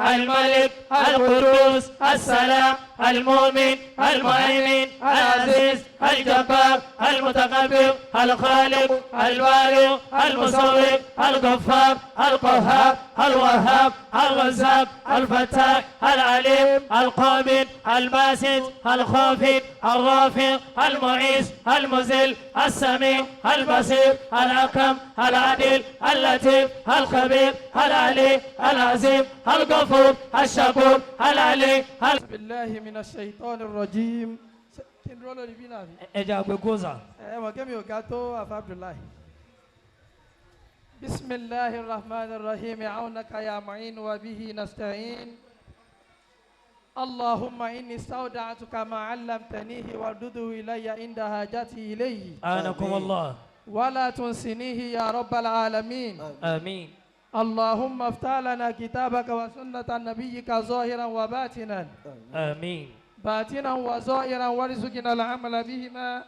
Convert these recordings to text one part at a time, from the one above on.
الملك، القدوس، السلام، المؤمن، المهيمن، العزيز، الجبار، المتكبر، الخالق، البارئ، المصور، الغفار، القهار، الوهاب، الرزاق، الفتاح، العليم، القابض، الباسط، الخافض، الرافع، المعز، المذل، السميع، البصير، الحكم، العدل، اللطيف، الخبير، العلي العظيم، الغفور، الشكور، العلي. بالله من الشيطان الرجيم. Kí n dúró lórí bí náà fi. Ẹ jẹ́ àgbẹ̀ góza. Ẹ mọ̀ kẹ́mi ò ga tó àfa Abdullahi. بسم الله الرحمن الرحيم. عونك يا معين وبه نستعين. اللهم إني استودعتك ما علمتنيه واردده إلي عند حاجتي إليه. أعانكم الله. ولا تنسنيه يا رب العالمين. آمين. اللهم افتح لنا كتابك وسنة نبيك ظاهرا وباطنا. آمين. باطنا وظاهرا، وارزقنا العمل بهما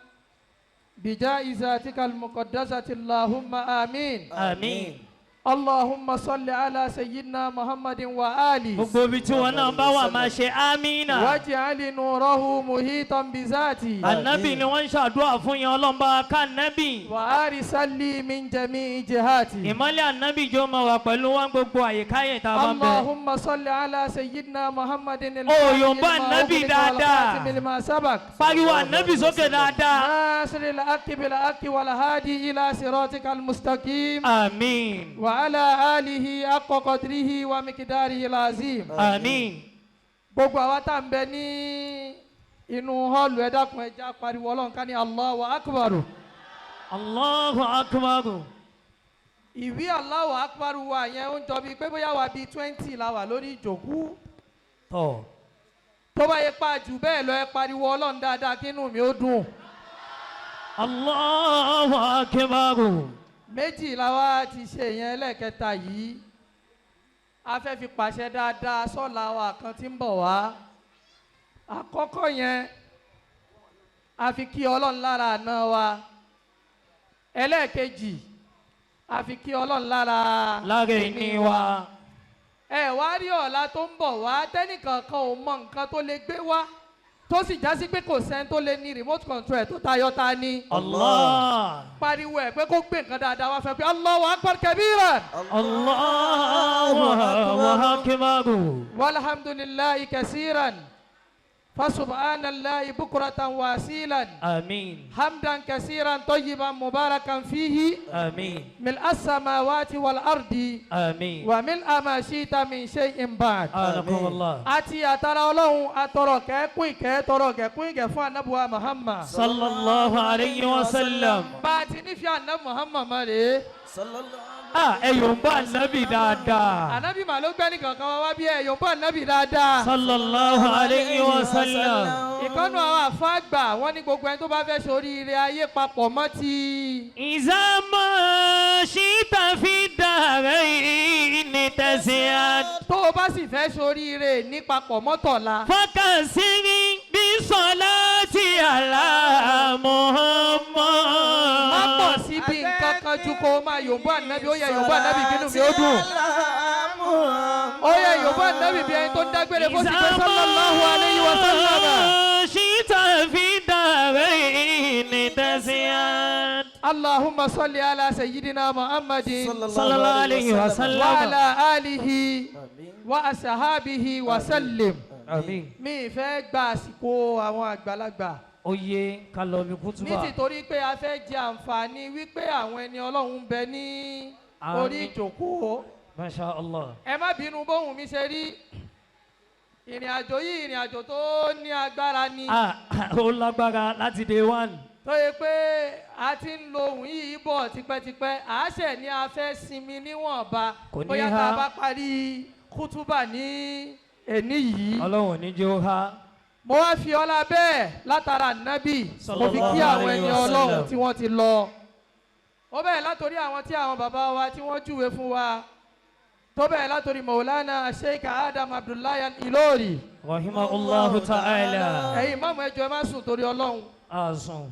بجاه ذاتك المقدسة. اللهم آمين. آمين. اللهم صل على سيدنا محمد وآله. Gbogbo ibi tí wọn náà bá wà, máa ṣe amínà. واجعل نوره محيطا بذاته. Ànábì ni wọ́n ń ṣàdúrà fún yẹn. Ọlọ́mọba ká nábì. وأرسل لي من جميع جهاته. Ìmọ́lẹ̀ ànábì jọ máa wà pẹ̀lú wọn gbogbo àyíká yẹn tá a bá ń bẹ. اللهم صل على سيدنا محمد. Ó yòǹbó ànábì dáadáa. والخاتم لما سبق. Pariwo ànábì sókè dáadáa. ناصر الحق بالحق والهادي إلى صراطك المستقيم. آمين. وعلى آله حق قدره ومقداره العظيم. آمين. Gbogbo àwa tá à ń bẹ ní inú hall, ẹ dákun, ẹ já pariwo Ọlọ́run, ká ní الله أكبر. الله أكبر. Ìwí الله أكبر wa yẹn ń jọ bíi pé bóyá wà bíi 20 la wà lórí ìjòkú. Tọ́. Tó bá yẹ pa jù bẹ́ẹ̀ lọ, ẹ pariwo Ọlọ́run dáadáa kínú mi ó dùn. الله أكبر. Méjì la wá ti ṣe yẹn. Lẹ́ẹ̀kẹta yìí, a fẹ́ fi pàṣẹ dáadáa sọ́la wa kan tí ń bọ̀ wá. Àkọ́kọ́ yẹn, a fi kí Ọlọ́run lára àná wa. Ẹlẹ́ẹ̀kejì, a fi kí Ọlọ́run lára lára ìní wa. Ẹ wá rí ọ̀la tó ń bọ̀ wá, tẹ́nìkankan ò mọ nǹkan tó lè gbé wá, tó sì já sí pé kò sẹ́ni tó lè ní remote control ẹ̀ tó tayọ ta ni. Allah. Pariwo ẹ̀ pé kó gbé nǹkan dáadáa wá fẹ́ pé الله أكبر كبيرا. الله أكبر. والحمد لله كثيرا، فسبحان الله بكرة وأصيلا. آمين. حمدا كثيرا طيبا مباركا فيه. آمين. ملء السماوات والأرض. آمين. وملء ما شئت من شيء بعد. أعانكم الله. Àti àtàrà Ọlọ́run, àtọrọ kẹ́kún ìkẹ́, tọrọ kẹ́kún ìkẹ́ fún anabuwa Muhammad. صلى الله عليه وسلم. Bá a ti nífẹ̀ẹ́ anabu Muhammad mọ́ rèé. Ah, ẹ yòǹbó ànábì dáadáa. Anabi mà ló gbẹ́ nìkan kan wá bí, ẹ yòǹbó anabi dáadáa. صلى الله عليه وسلم. Ìkànnù àwọn àfáàgbà, wọ́n ní gbogbo ẹni tó bá fẹ́ ṣoríire ayé papọ̀ mọ́ ti. إذا ما شئت في الدارين تسعد. Tó o bá sì fẹ́ ṣoríire ní papọ̀ mọ́tọ̀la. فكثر بالصلاة على محمد. Má pọ̀ síbi nǹkan kan ju kó o máa yòǹbó ànábì. Ó yẹ yòǹbó ànábì, kínú mi ó dùn. Ó yẹ yòǹbó ànábì bí ẹni tó ń dágbére fún sí pé صلى الله عليه وسلم. شئت في الدارين تسعد. اللهم صل على سيدنا محمد. صلى الله عليه وسلم. وعلى آله وأصحابه وسلم. آمين. Mi fẹ́ gba àsìkò àwọn àgbàlagbà. Oyè ká lọ bí kútùbà. Ní tìtorí pé a fẹ́ jẹ àǹfààní wípé àwọn ẹni Ọlọ́run ń bẹ ní orí Àmín. ìjókòó. ما شاء الله. Ẹ má bínú bóhùn mi ṣe rí. Ìrìn àjò yìí, ìrìn àjò tó ní agbára ni. Ah, ó lágbára láti day one. Tó yẹ pé a ti ń lo ohun yìí bọ̀ tipẹ́tipẹ́, àáṣẹ ni a fẹ́ sinmi níwọ̀nba. Kò ní Bóyá há. tá a bá parí kútúbà ní èní yìí. Ọlọ́run ò ní jẹ́ ó há. Mo wá fi ọlá bẹ́ẹ̀ látara nábì, mo fi kí صلى الله àwọn عليه ẹni وسلم. Ọlọ́run tí wọ́n ti lọ. Ó bẹ̀rẹ̀ látòrí àwọn tí àwọn bàbá wa tí wọ́n júwe fún wa, tó bẹ̀rẹ̀ látòrí Maulana Sheikh Adam Abdullahi Ilori. رحمه الله تعالى. Ẹ̀yin mọ́mú, ẹjọ́, ẹ má sùn torí Ọlọ́run. Àsùn.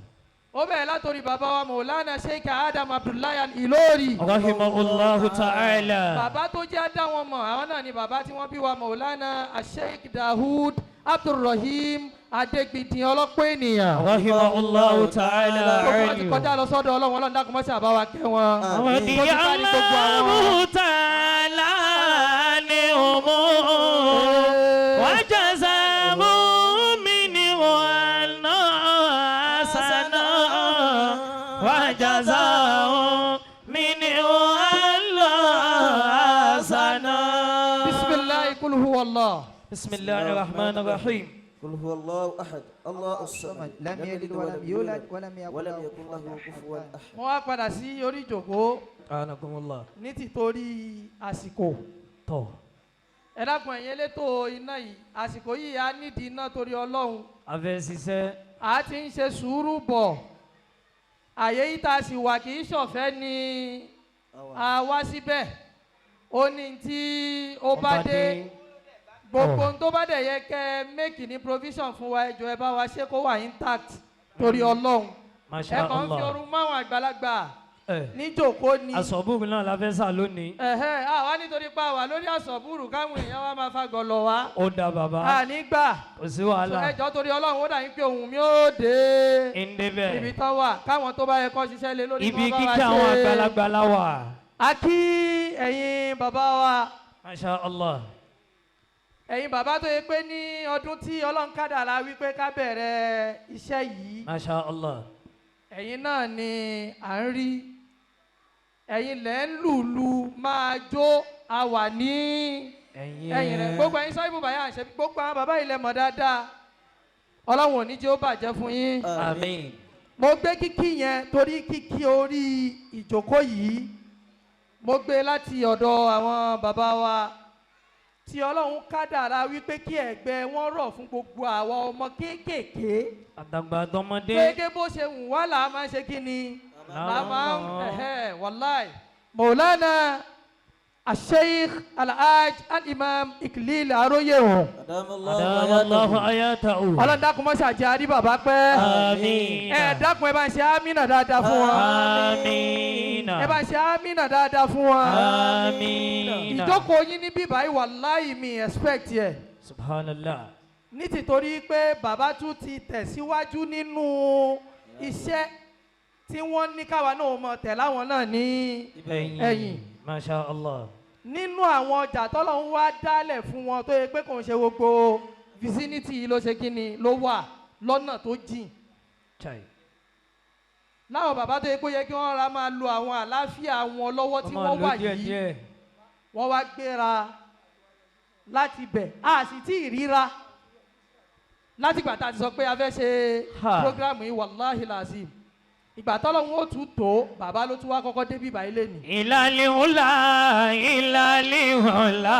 Ó bẹ̀rẹ̀ látòrí bàbá wa Maulana Sheikh Adam Abdullahi Al-Ilori. Rahimahullahu ta'ala. Bàbá tó jẹ́ dá wọn mọ̀, àwọn náà ni bàbá tí wọ́n bí wa, Maulana Sheikh Dahud Abdulrahim Adegbidin, ọlọ́pọ̀ ènìyàn. Rahimahullahu ta'ala. Gbogbo wọn ti kọjá lọ sọ́dọ̀ Ọlọ́run. Ọlọ́run dákun mọ́ṣẹ́ àbáwá kẹ́ wọn. رضي الله تعالى عنهم وجزاهم منه أن حسنا وجزاهم منه أن حسنا. بسم الله، قل هو الله. بسم الله الرحمن الرحيم. قل هو الله أحد الله الصمد. لم يلد ولم يولد ولم يكن ولم له يكن له كفوا أحد. Mo wá padà sí orí ìjòkó أنكم الله. ní tìtorí àsìkò. Tọ́. Ẹ dákun, ẹ̀yin elétò iná yìí, àsìkò yìí a nídìí iná torí Ọlọ́run. A fẹ́ ṣiṣẹ́. A ti ń ṣe sùúrù bọ̀. Àyè yìí tá a sì wà, kì í ṣọ̀fẹ́ ni a wá síbẹ̀. Ó ní tí ó bá dé, gbogbo ohun tó bá dẹ̀ yẹ kẹ́ ẹ make ní provision fún wa, ẹ jọ̀ọ́, ẹ bá wa ṣe kó wà intact torí Ọlọ́run. Ẹ Masha kàn ń fi Allah. orun máwọn àgbàlagbà Ẹ níjòkó ni. Àsọ̀bùrù náà la fẹ́ sà lónìí. Ẹ̀hẹ́, àwa nítorí pa wà lórí àsọ̀bùrù, káwọn èèyàn wa máa fa gọ̀lọ̀ wá. Ó da, bàbá. Àní gbà. Kò sí wàhálà. Ẹ jọ̀ọ́, torí Ọlọ́run, ó dà yín pé ohùn mi ó dé Ndébẹ̀. ibi tán wà, káwọn tó bá yẹ kó ṣiṣẹ́ lé lórí Ibi kí wọ́n bá wa kíkẹ́ àwọn ṣe. àgbàlagbà la wà. A kí ẹ̀yin bàbá wa. Masha Allah. Ẹ̀yin bàbá tó yẹ pé ní ọdún tí Ọlọ́run kádàrá wípé ká bẹ̀rẹ̀ iṣẹ́ yìí, Masha Allah. ẹ̀yin náà ni à ń rí, ẹ̀yin lẹ́ ń lùlù máa jó, a wà ní ẹ̀yìn rẹ̀. Gbogbo ẹ̀yin sọ́yìnbó bàyà àṣẹ, gbogbo àwọn bàbá ilẹ̀ mọ̀ dáadáa. Ọlọ́run ò ní jẹ́ ó bàjẹ́ fún yín. Àmín. Mo gbé kíkí yẹn torí kíkí orí ìjókòó yìí, mo gbé láti ọ̀dọ̀ àwọn bàbá wa tí Ọlọ́run kádàrá wípé kí ẹ̀gbẹ́ wọn rọ̀ fún gbogbo àwa ọmọ kéékèèké. Àdàgbà àtọmọdé. Gẹ́gẹ́ bó ṣe wù wá là á máa ṣe, kí ni là á máa ń ẹ̀hẹ́. Wàláì, Maulana Asheikh Alhaj Alimam Ikilil Aroyehun. أدام الله حياته. Ọlọ́run dákun mọ́ṣá jẹ́ àrí bàbá pẹ́. Àmín. Ẹ dákun, ẹ bá ń ṣe àmínà dáadáa fún wọn. Àmín. Ẹ bá ń ṣe àmínà dáadáa fún wọn. Àmín. Ìjókòó yín ní bíbá yìí, wàláì, mi expect yẹ. Subhanallah. Ní tìtorí pé bàbá tún ti tẹ̀síwájú nínú iṣẹ́ tí wọ́n ní káwa náà mọ̀ tẹ̀ láwọn náà ní ẹ̀yìn. Masha Allah. Nínú àwọn ọjà tọ́lọ́run wá dálẹ̀ fún wọn, tó yẹ pé kò ń ṣe gbogbo vicinity yìí ló ṣe kí ni ló wà lọ́nà tó jìn. Chai. Láwọn bàbá tó yẹ kó yẹ kí wọ́n ra máa lo àwọn àlàáfíà wọn lọ́wọ́ tí wọ́n wà yìí, díẹ̀. wọ́n wá gbéra láti bẹ̀, a sì tí ì ríra látìgbà tá a ti sọ pé a fẹ́ ṣe program yìí. Wàláhì làzim, ìgbà tọ́lọ́run ó tún tó, bàbá ló tún wá kọ́kọ́ débí báyìí lẹ́nu. إلى العلا، إلى العلا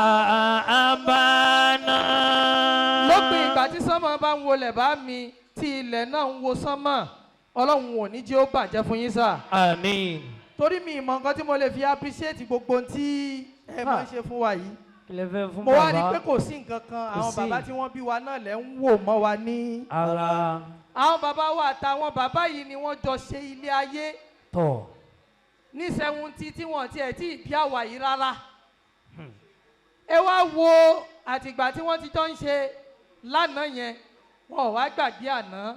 أبانا. Lópin ìgbà tí sánmọ̀ bá ń wọlé bá mi, tí ilẹ̀ náà ń wo sánmọ̀, Ọlọ́run ò ní jẹ́ ó bàjẹ́ fún yín sà. Àmín. Torí mi ìmọ̀ nǹkan tí mo lè fi appreciate gbogbo ohun tí ẹ máa ń ṣe fún wa yìí. Kí lẹ fẹ́ fún Mo wá rí i bàbá? pé kò sí nǹkan kan. Kò Àwọn sí. bàbá tí wọ́n bí wa náà lẹ́ ń wò mọ́ wa ní. Ara. Àwọn bàbá wa àtàwọn bàbá yìí ni wọ́n jọ ṣe ilé ayé Tọ̀. ní 70 tí wọ́n tiẹ̀ tí ì bí àwà yìí rárá. Ẹ wá wo àtìgbà tí wọ́n ti jọ ń ṣe lánàá yẹn, wọn ò wá gbàgbé àná.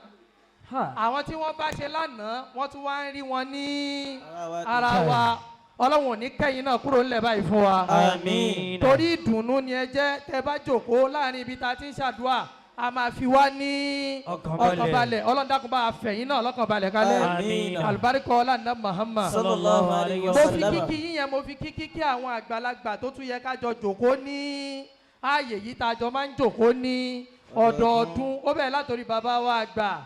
Àwọn tí wọ́n bá ṣe lánàá, wọ́n tún wá ń rí wọn ní ara wa. Ọlọ́run ò ní kẹ́yìn náà kúrò ńlẹ̀ báyìí fún wa. Àmín. Torí ìdùnnú ni ẹ jẹ́. Tẹ́ bá jòkó láàrin ibi tá a ti ń ṣàdúrà, a máa fi wá ní ọkàn balẹ̀. Ọkàn balẹ̀. Ọlọ́run dákun, bá a fẹ̀yìn náà lọ́kàn balẹ̀ kálẹ̀. Àmín. Àlùbáríkọ ọlànà Muhammad. Sallallahu alayhi wa Mo fi sallam. kíkí yín yẹn, mo fi kíkí kí àwọn àgbàlagbà tó tún yẹ ká jọ jòkó ní ààyè yìí, tá a jọ máa ń jòkó ní ọdọọdún. Ó bẹ̀rẹ̀ látòrí bàbá wa àgbà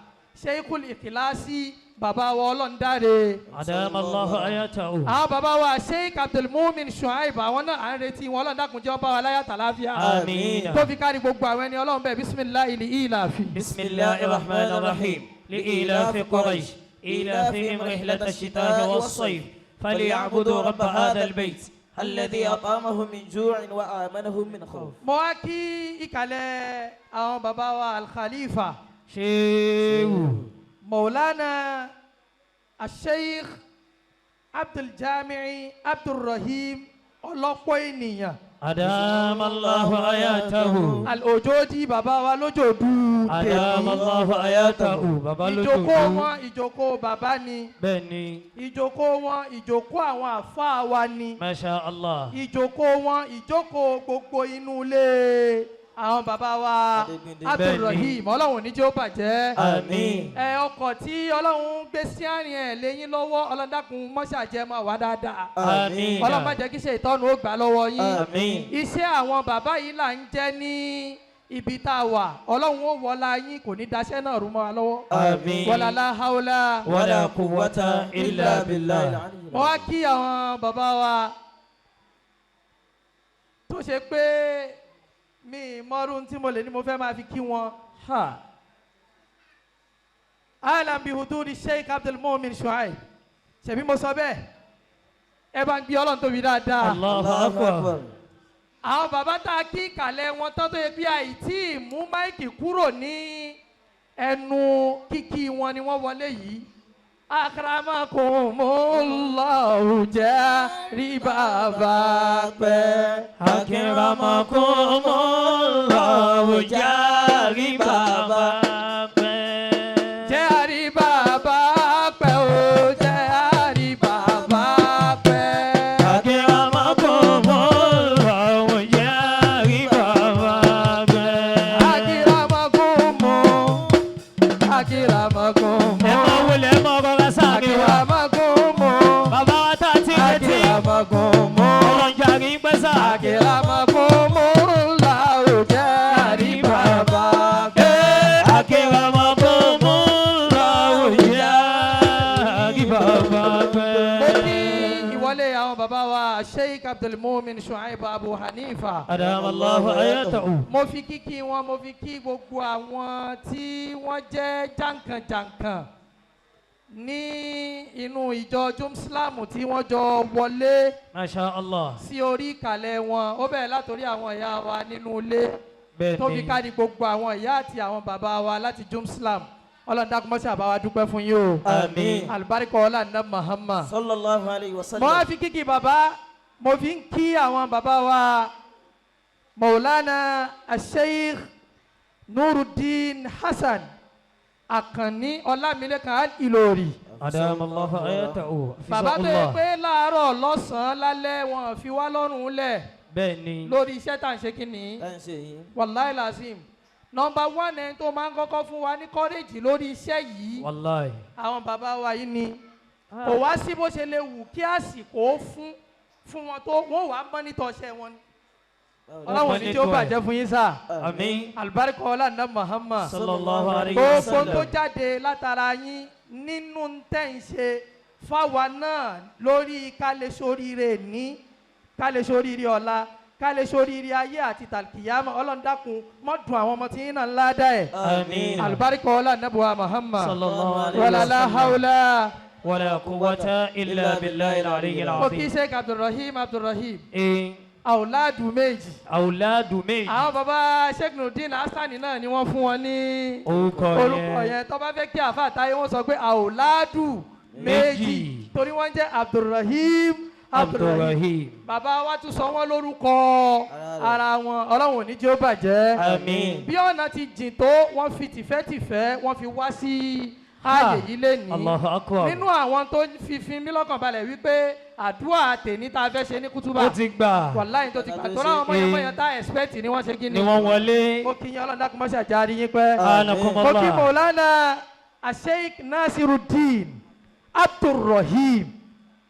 Sheikhul Ikhlasi, bàbá wa Ọlọ́ndáre. أدام الله حياته. Àwọn bàbá wa Sheikh Abdulmumin Shuaib, àwọn náà à ń retí wọn. Ọlọ́run dákun jẹ́ ó bá wa láyà tàlàáfíà. Àmín. Tó fi kárí gbogbo àwọn ẹni Ọlọ́run bẹ́ẹ̀. Bisimilahi ilafi. بسم الله الرحمن الرحيم. لإيلاف قريش إيلافهم رحلة الشتاء والصيف فليعبدوا رب هذا البيت الذي أطعمهم من جوع وآمنهم من خوف. Mo wá kí ìkàlẹ̀ àwọn bàbá wa Alkhalifa Ṣéwù. Maulana. Sheikh Abduljami'i Abdulrahim ọlọ́pọ̀ ènìyàn. أدام الله حياته. Al-Ojodi, bàbá wa lójòdú. أدام الله حياته. Bàbá Ìjókòó lójòdú. wọn, ìjókòó bàbá ni. Bẹ́ẹ̀ni. Ìjókòó wọn, ìjókòó àwọn àfáà wa ni. ما شاء الله. Ìjókòó wọn, ìjókòó gbogbo inú ilé àwọn bàbá wa Adégbìndé. Abdulrahim, Ọlọ́run ní jẹ́ ó bàjẹ́. Àmín. Ẹ ọkọ̀ tí Ọlọ́run gbé sí àárín ẹ̀ lẹ́yìn lọ́wọ́, Ọlọ́dàkùn mọ́ṣáàjẹ́ máa wá dáadáa. آمين. Ọlọ́run má jẹ́ kí ṣe ìtọ́nu ó gbà lọ́wọ́ yín. Àmín. Iṣẹ́ àwọn bàbá yìí là ń jẹ́ ní ibi tá a wà. Ọlọ́run ó wọlá yín, kò ní daṣẹ́ náà rú mọ́ wa lọ́wọ́. Àmín. Wala la haula ولا قوة إلا بالله. Mo wá kí àwọn bàbá wa tó ṣe pé mi mọ́rún tí mo lè ní mo fẹ́ máa fi kí wọn. Ha. أهلا بحضور Sheikh Abdulmumin Shuaib. Ṣebí mo sọ bẹ́ẹ̀, ẹ bá ń gbé Ọlọ́run tóbi dáadáa. الله أكبر. Àwọn bàbá tá a kí ìkàlẹ̀ wọn tán, tó yẹ bí àìtí mú mic kúrò ní ẹnu kíkí wọn ni wọ́n wọlé yìí. أكرمكم الله, jẹ́ rí bàbá pẹ́. أكرمكم الله, jàrí bàbá pẹ́. Jẹ́ àrí bàbá pẹ́ o, jẹ́ àrí bàbá pẹ́. أكرمكم الله, jàrí bàbá pẹ́. أكرمكم, أكرمكم. Ẹ máa wọlé, ẹ máa rọra sáré wa. أكرمكم. Bàbá wa tá a ti retí. أكرمكم. Ọlọ́run jàrí pẹ́ sá. أكرمكم الله, jẹ́ àrí bàbá pẹ́. أكرمكم الله, jàrí bàbá pẹ́. Mo kí ìwọlé àwọn bàbá wa Sheikh Abdulmumin Shuaib Abu Hanifa. أدام الله حياته. Mo fi kíkí wọn, mo fi kí gbogbo àwọn tí wọ́n jẹ́ jàǹkànjàǹkàn ní inú ìjọ Jumslam tí wọ́n jọ wọlé ما شاء الله. sí orí ìkàlẹ̀ wọn. Ó bẹ̀rẹ̀ látòrí àwọn ìyá wa nínú ilé tó fi Bẹ́ẹ̀ni. kárí gbogbo àwọn ìyá àti àwọn bàbá wa láti Jumslam. Ọlọ́run dákun mọ́ṣẹ́ àbá wa dúpẹ́ fún yín o. Àmín. Àlùbáríkà ọlá ní Muhammad. صلى الله عليه Mo wá وسلم. fi kíkì bàbá, mo fi ń kí àwọn bàbá wa Maulana Sheikh Nuruddin Hasan Àkànní Ọlámilékan Ìlòrì. أدام الله حياته. Bàbá tó yẹ الله. pé láàárọ̀, lọ́sàn-án, lálẹ́, wọn fi wá lọ́rùn lẹ̀ Bẹ́ẹ̀ni. lórí iṣẹ́ tá à ń ṣe kí ni. Tá ń ṣe yìí. والله العظيم, number one ẹni tó máa ń kọ́kọ́ fún wa ní courage lórí iṣẹ́ yìí, والله. àwọn bàbá wa yìí ni. Kò wá sí bó ṣe lè wù kí àsìkò ó fún wọn tó, wọ́n wàá monitor iṣẹ́ wọn ni. Ọlọ́run ní tí ó bàjẹ́ fún yín sá. آمين. Àlùbáríkà ọlá ní Muhammad. صلى الله عليه Gbogbo tó وسلم. jáde látara yín nínú tẹ́ ń ṣe fáwa náà lórí ká lè ṣoríire ní, ká lè ṣoríire ọ̀la, ká lè ṣoríire ayé àti tàlkìyàmọ̀, Ọlọ́run dákun mọ́ dùn àwọn ọmọ tí yín náà ńlá dá ẹ̀. آمين. Àlùbáríkà ọlá nàbùwà Muhammad. صلى الله عليه ولا لا وسلم. حول ولا قوة إلا بالله العلي Mo kí العظيم. Sheikh Abdulrahim Abdulrahim, إيه. àwòládù méjì. أولاد méjì. Àwọn baba Sheikh Nurudeen Hassani náà ni wọ́n fún wọn ní Orúkọ orúkọ yẹn. yẹn. Tó bá fẹ́ kí àáfàá táyé, wọ́n sọ pé àwòládù méjì, Méjì. torí wọ́n jẹ́ Abdulrahim Abdulrahim. Abdulrahim. Bàbá wa tún sọ wọ́n lórúkọ ara wọn. Ọlọ́run ò ní jẹ́ ó bàjẹ́. آمين. Bí ọ̀nà ti jìn tó, wọ́n fi tìfẹ́tìfẹ́ wọ́n fi wá sí ààyè yìí lénìí. الله أكبر. Nínú àwọn tó fi mí lọ́kàn balẹ̀ wípé àdúrà tèmi tá a fẹ́ ṣe ní kútúbà, Ó ti gbà. wàláyé tó ti gbà tó láwọn mọ̀yánmọ́yán tá expect ni wọ́n ṣe kí Ni wọ́n wọlé. Mo kí yín, Ọlọ́run dákun mọ́ṣẹ́ àjárí yín pẹ́. أنكم Mo kí الله. Mọ̀lánà Sheikh Nasiruddin Abdulrahim.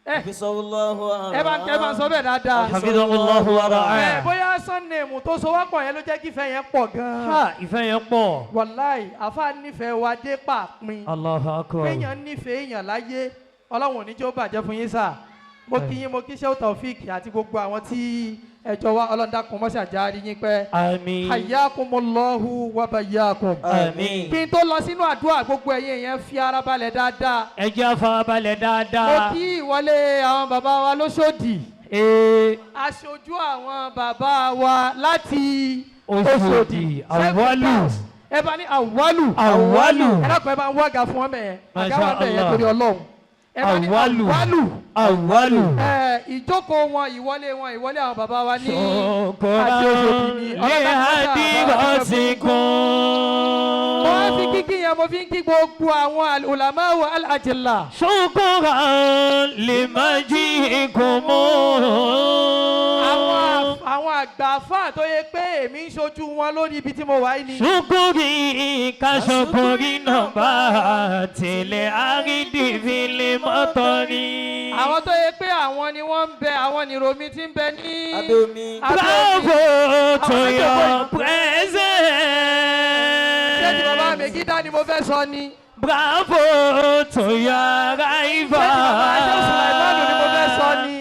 Ẹ حفظه الله. ẹ bá ń sọ bẹ́ẹ̀ dáadáa. حفظه الله Ẹ ورعاه. bóyá surname tó so wá pọ̀ yẹn ló jẹ́ kí ìfẹ́ yẹn pọ̀ gan-an. Ha, ìfẹ́ yẹn pọ̀. Wàláì, àfa nífẹ̀ẹ́ wa dé pàpín. الله أكبر. Péyàn nífẹ̀ẹ́ èèyàn láyé, Ọlọ́run ò ní jẹ́ ó bàjẹ́ fún yín sà. Mo kí yín, mo kí Sheikh Taofik àti gbogbo àwọn tí ẹjọ́ wa. Ọlọ́run dákun mọ́ṣẹ́ àjárí yín pẹ́. آمين. حياكم الله وبياكم. آمين. Kí n tó lọ sínú àdúrà, gbogbo ẹ̀yin èèyàn fi ara balẹ̀ dáadáa. Ẹ jẹ́ àfarabalẹ̀ Mo dáadáa. kí ìwọlé àwọn bàbá wa lóṣòdì, Ee. aṣojú àwọn bàbá wa láti Òṣòdì, Àwálù. Ẹ bá ní àwálù. Àwálù. Ẹ dákun, ẹ bá ń wága fún ọmọ yẹn. Masha Àga wà bẹ̀ yẹn Allah. torí Ọlọ́run. Ẹ bá ní Awalu. Awalu. Awalu. Ẹ ìjókòó wọn, ìwọlé wọn, ìwọlé àwọn bàbá wa ní Ṣokòrò lè hadirosikun. Mo wá fi kíkí yẹn, mo fi ń kí gbogbo àwọn al-ulama wa al-ajilla. Ṣokòrò lè má jí ikùn. Àwọn àgbà àfáà tó yẹ pé èmi ń ṣojú wọn lórí ibi tí mo wà yìí ni. Ṣukuri ka ṣukuri nàbà tìlẹ̀ àrídìfìlẹ̀ mọ́tọ́rí. Àwọn tó yẹ pé àwọn ni wọ́n ń bẹ, àwọn nìròmí tí ń bẹ ní Abẹ́ omi. Abẹ́ omi. Bravo to your Ṣé ti bàbá presence. Megida ni mo fẹ́ sọ ni? Bravo to your Ṣé ti bàbá Ṣé Sùlàìmánù ni mo fẹ́ sọ arrival. ni?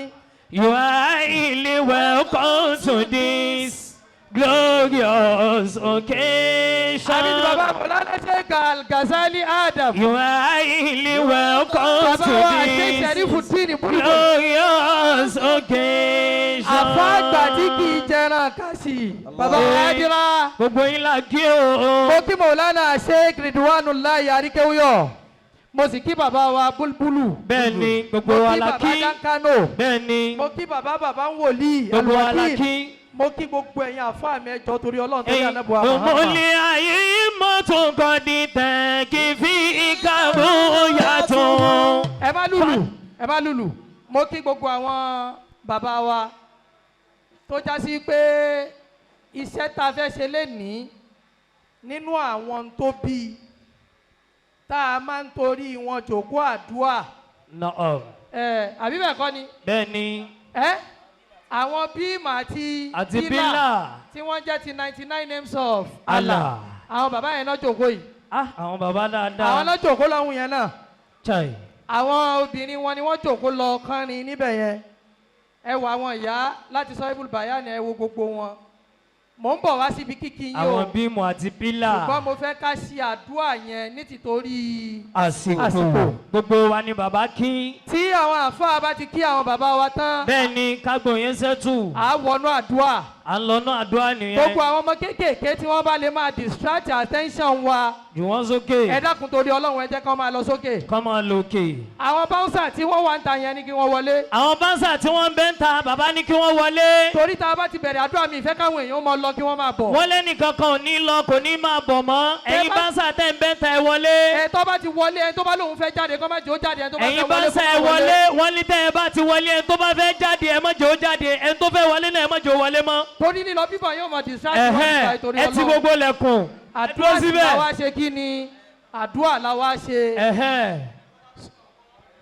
You are highly welcome to this glorious occasion. Àbí ti bàbá Mọ̀lánà Sheikh Al-Ghazali Adam. You are highly welcome Bàbá to wa Sheikh this Sharifuddin Bulbul. glorious occasion. Àfá àgbà tí kì í jẹran kàṣì. Bàbá Adira. Gbogbo yín la kí o. Mo kí Mọ̀lánà Sheikh Ridwanullahi Arikewuyo. Mo sì kí bàbá wa Bulbulu. Bẹ́ẹ̀ni, gbogbo Mo wa kí la bàbá kí. Dankano. Bẹ́ẹ̀ni, Mo kí bàbá bàbá ń wòlíì. gbogbo wa la Alwakil. kí. Mo kí gbogbo ẹ̀yin àfáà mi, ẹjọ́ torí Ọlọ́run tó yà nábọ̀ àmọ́. Òmùlẹ̀ ayé mọ́tò kọ́ di tẹ̀ kí fi ìkàrú yàtọ̀. Ẹ má lùlù, ẹ má lùlù. Mo kí gbogbo àwọn bàbá wa tó já sí pé iṣẹ́ tá a fẹ́ ṣe lénìí nínú àwọn tó bí i tá a máa ń torí wọn jòkó àdúà. Na'am. Ẹ àbí bẹ́ẹ̀ kọ́ ni? Bẹ́ẹ̀ni, Ẹ àwọn bíìmù àti àti bílà. tí wọ́n jẹ́ ti 99 names of Allah. Àwọn bàbá yẹn náà jòkó yìí. Ah, àwọn bàbá dáadáa. Àwọn náà jòkó lọ́hùn yẹn náà. Chai. Àwọn obìnrin wọn ni wọ́n jòkó lọ kánrin níbẹ̀ yẹn. Ẹ wo àwọn ìyá láti sọ ibùdó bàyá ni, ẹ wo gbogbo wọn. Mò ń bọ̀ wá síbi kíkí yín o. Àwọn bímọ àti bílà. Ṣùgbọ́n mo fẹ́ ká ṣe àdúrà yẹn ní tìtorí Àsìkò. Àsìkò. Gbogbo wa ni bàbá kí. Tí àwọn àfáà bá ti kí àwọn bàbá wa tán, Bẹ́ẹ̀ni, kágbó yẹn sẹ́tù. à á wọnú àdúrà. À ń lọ náà àdúrà nìyẹn. Gbogbo àwọn ọmọ kéékèèké tí wọ́n bá lè máa distract attention wa, Jù wọ́n sókè. ẹ dákun torí Ọlọ́run, ẹ jẹ́ kí wọ́n máa lọ sókè. Kọ́ máa lòkè. Àwọn bouncer tí wọ́n wà ń ta yẹn ni kí wọ́n wọlé. Àwọn báńsà tí wọ́n ń bẹ́ ń ta, bàbá ní kí wọ́n wọlé. Torí tá a bá ti bẹ̀rẹ̀ àdúrà, mi ìfẹ́ káwọn èèyàn máa lọ kí wọ́n máa bọ̀. Wọ́n lẹ́nìkan kan ò ní lọ, kò ní máa bọ̀ mọ́. Ẹ̀yin bá- báńsà tẹ́ ń bẹ́ ń ta, ẹ wọlé. Ẹ tó bá ti wọlé, ẹni tó bá lóun fẹ́ jáde kó má jẹ́ ó jáde, ẹni tó bá Ẹ̀yin fẹ́ wọlé báńsà kó ẹ má wọlé. Wọ́n ní tẹ́ ẹ bá ti wọlé, ẹni tó bá fẹ́ jáde ẹ má jẹ́ ó jáde, ẹni tó fẹ́ wọlé náà ẹ má jẹ́ ó wọlé mọ́. Torí lílọ bíbọ̀ yóò mọ̀ distract wọn Ẹ̀hẹ́n, nípa ìtorí ẹ ti Ọlọ́run. gbogbo lẹ̀kùn. Ẹ dúró Àdúrà sì síbẹ̀. la wá ṣe, kí ni àdúrà la wá ṣe. Ẹ̀hẹ́n.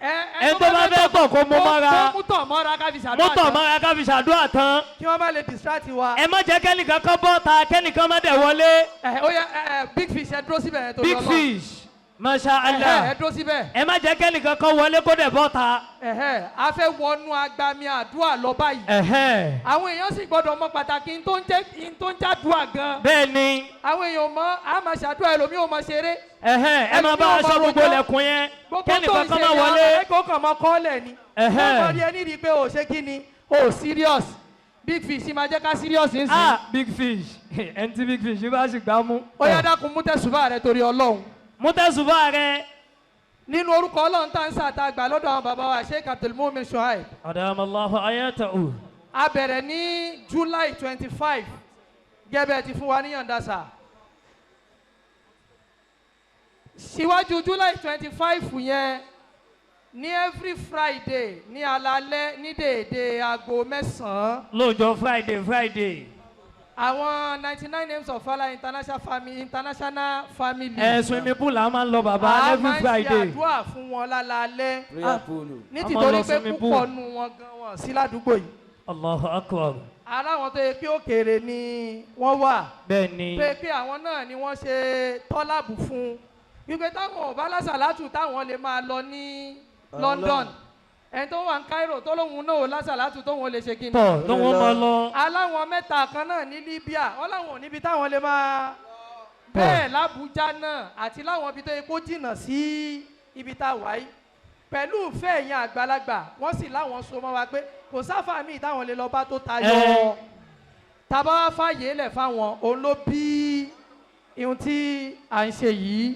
Ẹ Ẹni tó bá fẹ́ tọ̀ kó mú mọ́ra. Kó mú tọ̀ mọ́ra ká fi ṣàdúrà Mú tọ̀ tán. mọ́ra ká fi ṣàdúrà tán. Kí wọ́n má lè distract wa. Ẹ má jẹ́ kẹ́nìkan kan bọ́ ta, kẹ́nìkan má dẹ̀ wọlé. Ẹ ó yẹ ẹ ẹ Big Fish, ẹ dúró síbẹ̀ yẹn torí Big Ọlọ́run. Fish, masha Ẹ Allah. dúró síbẹ̀. Ẹ má jẹ́ kẹ́nìkan kan wọlé kó dẹ̀ bọ́ ta. Ẹ̀hẹ́, a fẹ́ wọnú agbami àdúrà lọ báyìí. Ẹ̀hẹ́n. Àwọn èèyàn sì gbọ́dọ̀ mọ pàtàkì n tó ń jẹ́ n tó ń jádùá gan. Bẹ́ẹ̀ ni. Àwọn èèyàn mọ a máa ṣàdúrà, ẹlòmíì ò mọ ṣeré. Ẹ̀hẹ́n, ẹ máa bá Ẹlòmíì ò aṣọ mọ gbogbo rojọ́. lẹ̀kùn yẹn. Gbogbo tó Kẹ́nìkan ń kan ṣe má yẹn, wọlé. àwọn akẹ́kọ̀ọ́ kan mọ kọ́lẹ̀ ni. Ẹ̀hẹ́. Wọ́n mọ rí ẹni rí i pé ò ṣe kí ni, ò serious. Big Fish máa jẹ́ ká serious ń sìn. Ah, Big Fish, ẹni tí Big Fish bá sì gbá mú. Ó yá, dákun, mú tẹ̀sùbá rẹ torí Ọlọ́run. Mú tẹ̀sùbá rẹ. Nínú orúkọ Ọlọ́run tá ń sàtàgbà lọ́dọ̀ àwọn bàbá wa Sheikh Abdulmumin Shuaib. Adamallahu ayatahu. A bẹ̀rẹ̀ ní July 25 gẹ́gẹ́ ti fún wa ní yọ̀ǹda sà. Síwájú July 25 yẹn, ní every Friday ní alalẹ́ ní déédéé aago 9, Lọ́jọ́ Friday Friday. àwọn 99 names of Allah international family, international family. Ẹ swimming pool la máa ń lọ, bàbá, A every máa ń ṣe Friday. àdúrà fún wọn lálálẹ́. Prayer pool. Ní A máa tìtorí lọ pé swimming pool. púpọ̀ nu wọn gan wọn sí ládùúgbò yìí. Allahu akbar. Ara wọn tó yẹ pé òkèèrè ni wọ́n wà. Bẹ́ẹ̀ ni. Pé àwọn náà ni wọ́n ṣe tọ́lábù fún wípé táwọn ò bá lásàlátù táwọn lè máa lọ ní London, ẹni tó wà ní Cairo tó lóun náà ò lásàlátù tóun ò lè ṣe kí ni. Tọ̀ tó wọ́n máa lọ. Aláwọn mẹ́ta kan náà ní Libya, wọ́n láwọn ò níbi táwọn lè máa bẹ́ẹ̀ l'Abuja náà àti láwọn ibi tó yẹ kó jìnnà sí ibi tá a wà yìí. Pẹ̀lú ìfẹ́ ẹ̀yìn àgbàlagbà, wọ́n sì láwọn so mọ́ wa pé kò sáfà míì táwọn lè lọ bá tó tayọ Ẹ. tàbá wá fàyè lẹ̀ fáwọn. Òun ló bí ihun tí à ń ṣe yìí.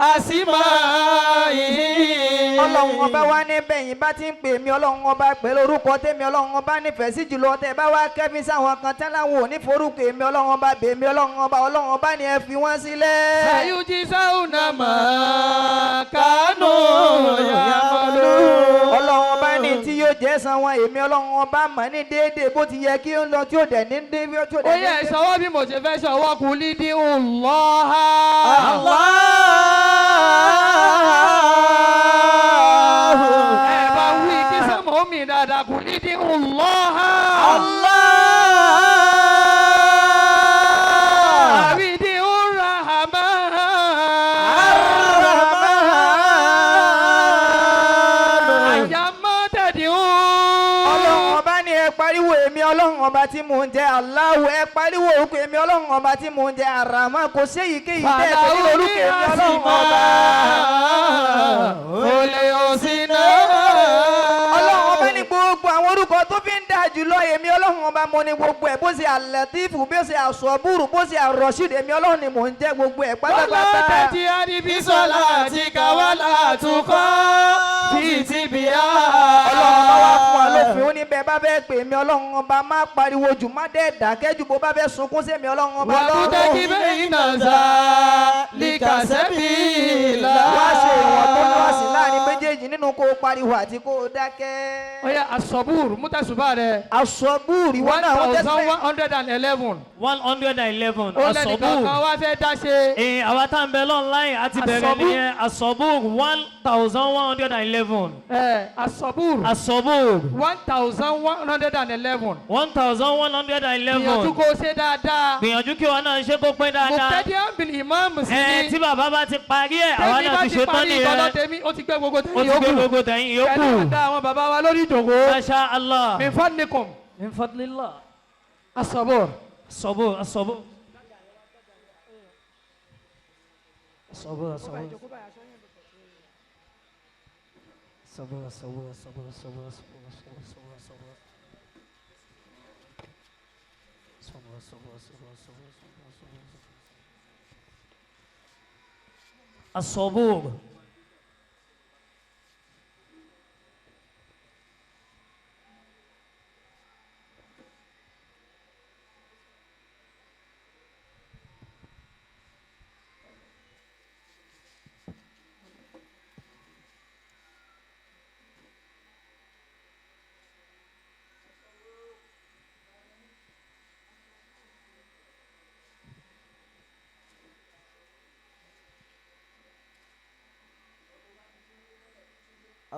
أسمائه Ọlọ́run ọba wa ní bẹ́yìn bá ti ń pè mí ọlọ́run ọba pẹ̀lú orúkọ tèmi ọlọ́run ọba nífẹ̀ẹ́ sí jùlọ tẹ́ bá wá kẹ́fín sáwọn kan tán láwọn ò ní forúkọ èmi ọlọ́run ọba bèmi ọlọ́run ọba ọlọ́run ọba ni ẹ fi wọ́n sílẹ̀. سيجزون ما كانوا يعملون Ọlọ́run ọba ní tí yóò jẹ́ san wọn èmi ọlọ́run ọba mọ̀ ní déédéé bó ti yẹ kí ó ń lọ tí ó dẹ̀ ní dé tí ó Ó dẹ̀ ní yẹ dé. ìṣọwọ́ bí mo ṣe fẹ́ ṣọwọ́ kù lídìí ńlọ́ha. Ẹ bá wí kí sọ́mọ́ mi dáadáa kù lídìí ńlọ́ha. Àwídìí ńrahàmá. Àyàmọ́ tẹ̀dí ń. Ọlọ́run ọba ní ẹ pariwo èmi ọlọ́run ọba tí mò ń jẹ́ Allahu ẹ pariwo orúkọ èmi ọlọ́run ọba tí mò ń jẹ́ Arahman kò sí èyíkéyìí tẹ́ ẹ pẹ̀lú orúkọ èmi ọlọ́run ọba. Olè òsì náà. Ọlọ́run ọba ní gbogbo àwọn orúkọ tó fi ń dáa jùlọ èmi ọlọ́run ọba mo ní gbogbo ẹ̀ bó ṣe Al-Latifu bó ṣe As-Saburu bó ṣe Ar-Rashid èmi ọlọ́run ni mò ń jẹ́ gbogbo ẹ̀ Wala pátápátá. tẹ̀tí àdìbísọ̀lá àti kàwálà àtúkọ́ títí bíyà. Ọlọ́run ọba wá fún wa lófin ó ní bẹ́ẹ̀ bá fẹ́ pè mí ọlọ́run ọba má pariwo jù má dẹ́ dákẹ́ jù bó bá fẹ́ sunkún sí èmi ọlọ́run ọba Wàbútẹ́kì lọ́rùn. bẹ́yìn náà zá líkàsẹ́bí là. Wá ṣe ìwọ̀n tó lọ́ọ̀sì láàrin méjèèjì nínú kó o pariwo àti kó o dákẹ́. Ó yá asọ̀búrù mútàṣùbà rẹ̀. Asọ̀búrù ìwọ one náà wọ́n thousand tẹ́sí 111. 111 Ó lẹ́nìkan kan asọ́bù. wá fẹ́ dá ṣe. Ee àwa tá ń bẹ online àti bẹ̀rẹ̀ Asọ́bù. nìyẹn asọ́bù 1111. Ẹ asọ̀búrù Asọ́bù 1111. 1111. Gbìyànjú kó o ṣe dáadáa. Gbìyànjú kí wọn náà ṣe kó pé dáadáa. Mùtẹ́díàn bìlì ìmáàmù sí Ẹ ni. tí bàbá bá ti parí ẹ̀ àwa Tẹ́mi náà bá ti ti ṣe tán parí ìtọ́lọ́ nìyẹn. tèmi, ó ti gbé gbogbo Ó tèmi ti gbé yòókù. gbogbo tẹ̀yìn Pẹ̀lú yòókù. àdá àwọn bàbá wa lórí ìjòkó. Masha Allah. Min fadlikum. Min fadlillah. Asọ̀búrù. Asọ́bù asọ́bù. Asọ́bù asọ́bù. Asọ́bù asọ́bù asọ́bù asọ́bù asọ́bù asọ́bù asọ́bù. Asọ́bù asọ́bù asọ́bù asọ́bù asọ́bù asọ́bù. Asọ́bù.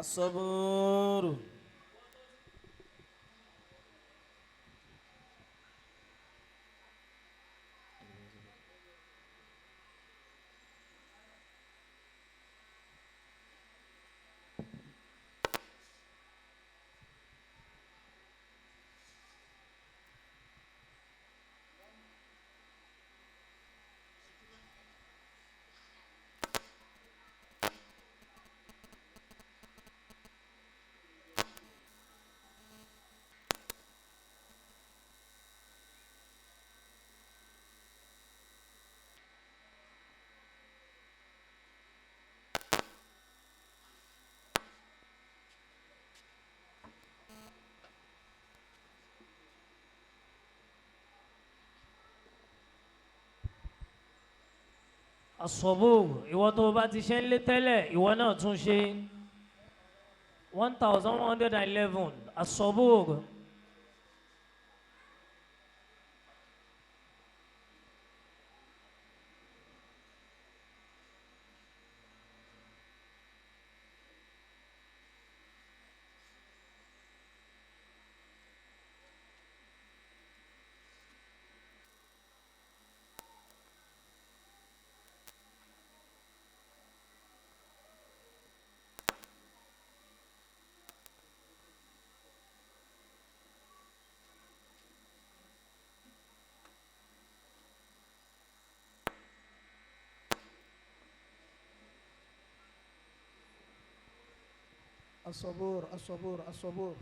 Asọ́búrú. Asọ́bù ìwọ tó o bá ti ṣe ń lé tẹ́lẹ̀ ìwọ náà tún ṣe 1111 asọ́bù. الصبور الصبور الصبور.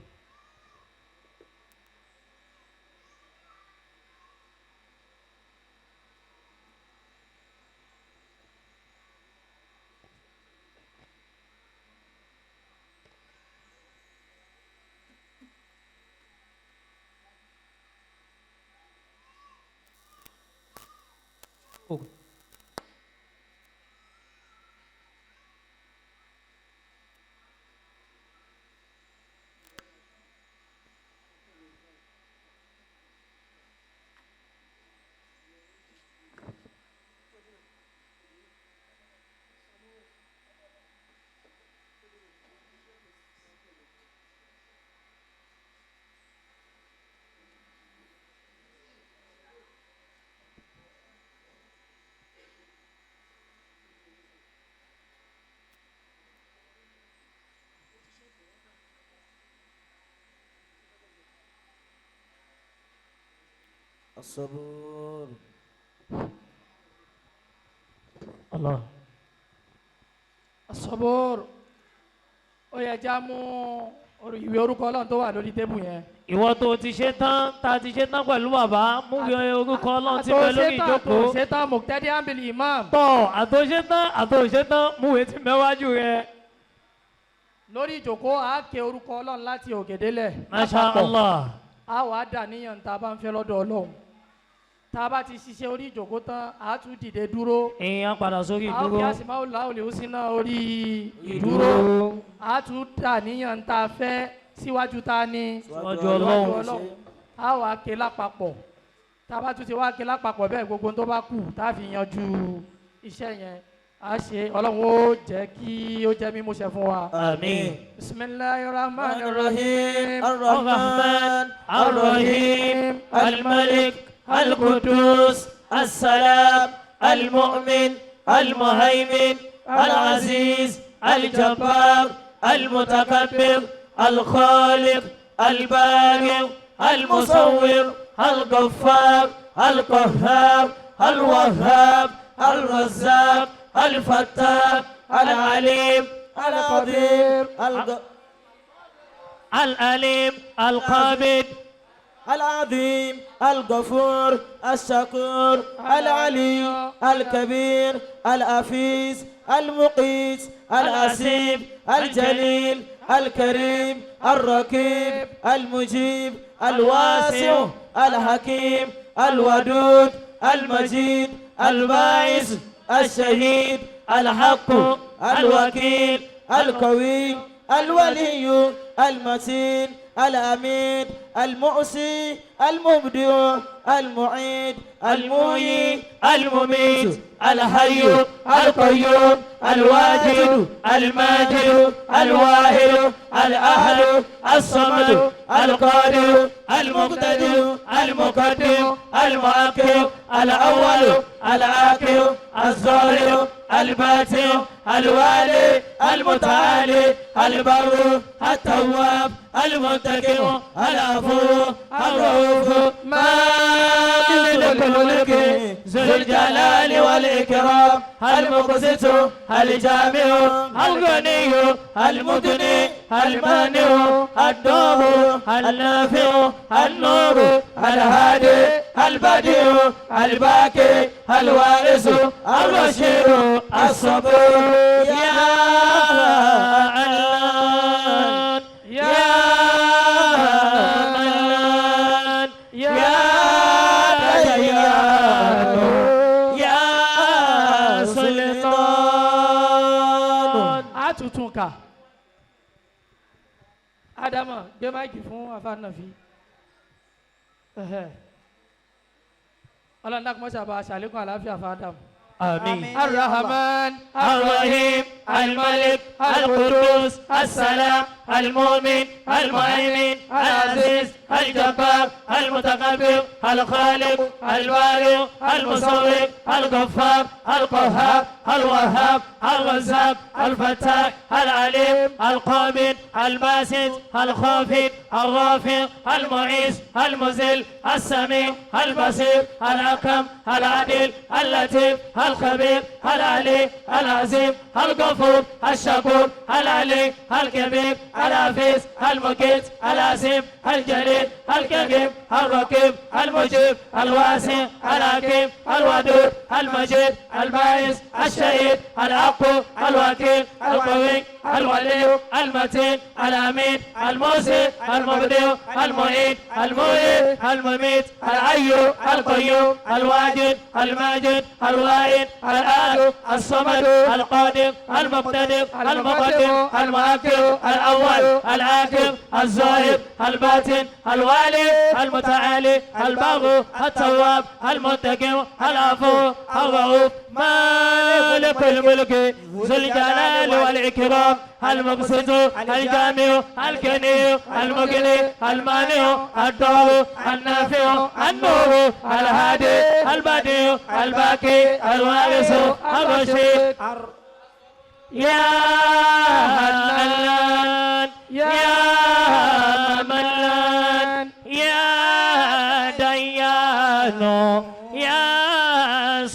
الصبور. Allah. Asọ́bọ̀rọ̀ ó yẹ já mú ìwé orúkọ Ọlọ́run tó wà lórí tébù yẹn. Ìwọ tó ti ṣe tán, tá a ti ṣe tán pẹ̀lú bàbá, mú ìwé orúkọ Ọlọ́run tí bẹ lórí ìjókòó. Àtòṣetán mọ̀tẹ́dí àmbìlì imam. Tọ́ àtòṣe tán, àtòṣe tán, mú ìwé tí mẹ́wájú rẹ. Lórí ìjókòó a ké orúkọ Ọlọ́run láti òkè délẹ̀. Masha Lápapọ̀. Allah. A wàá dà níyàn tá a bá ń fẹ́ lọ́dọ̀ Ọlọ́run. Tá a bá ti ṣiṣẹ́ orí ìjókòó tán, a tún dìde dúró. Ìyẹn padà sórí A ó kí ìdúró. àsìmáwò láòlè ó síná orí ìdúró. A tún dà níyàn tá a fẹ́ síwájú tá a ní. Síwájú Ọlọ́run. A wàá ké lápapọ̀. Tá a bá tún ti wá ké lápapọ̀ bẹ́ẹ̀, gbogbo tó bá kù tá a fi yanjú iṣẹ́ yẹn, a ṣe. Ọlọ́run ó jẹ́ kí ó jẹ́ mímúṣẹ fún wa. Àmín. Bismillahir rahmanir rahim. الرحمن الرحيم الملك القدوس السلام المؤمن المهيمن العزيز الجبار المتكبر الخالق البارئ المصور الغفار القهار الوهاب الرزاق الفتاح العليم القدير الأليم القابض العظيم الغفور الشكور العلي الكبير الأفيز المقيت الأسيب الجليل الكريم الرقيب المجيب الواسع الحكيم الودود المجيد الباعث الشهيد الحق الوكيل القوي الولي المتين الأمين المؤسي المبدع المعيد المحيي المميت الحي القيوم الواجد الماجد الواحد الأحد الصمد القادر المقتدر المقدم المؤخر الأول الآخر الظاهر الباطن الوالي المتعالي البر التواب المنتقم العفو الرؤوف مالك الملك ذو الجلال والإكرام المقسط الجامع الغني المغني المانع الدار النافع النور الهادي البديع الباقي الوارث الرشيد الصبور. يا الله يا منان يا ديان يا سلطان. A tún tún kà. Ádámọ̀ gbé mic fún afáànàfi. Ọlọ́run dákun mọ́ṣá bá a ṣàlékún àlàáfíà fún Ádámù. آمين. Ar-Rahman الرحيم الملك القدوس السلام المؤمن المهيمن العزيز الجبار المتكبر الخالق البارئ المصور الغفار القهار الوهاب الرزاق الفتاح العليم القابض الباسط الخافض الرافع المعز المذل السميع البصير الحكم العدل اللطيف الخبير العلي العظيم الغفور. الغفور الشكور العلي الكبير الحفيظ المقيت العظيم الجليل الكريم الرقيب المجيب الواسع الحكيم الودود المجيد الباعث الشهيد الحق الوكيل القوي الولي المتين الامين الموسي المبدع المعيد المحيي المميت الحي القيوم الواجد الماجد الواحد الآل الصمد القادر المقتدر المقدم المؤخر الأول الآخر الظاهر الباطن الوالي المتعالي البر التواب المنتقم العفو الرؤوف مالك الملك ذو الجلال والإكرام المقسط الجامع الغني المغني المانع الضار النافع النور الهادي البديع الباقي الوارث الرشيد يا منان يا منان يا ديان يا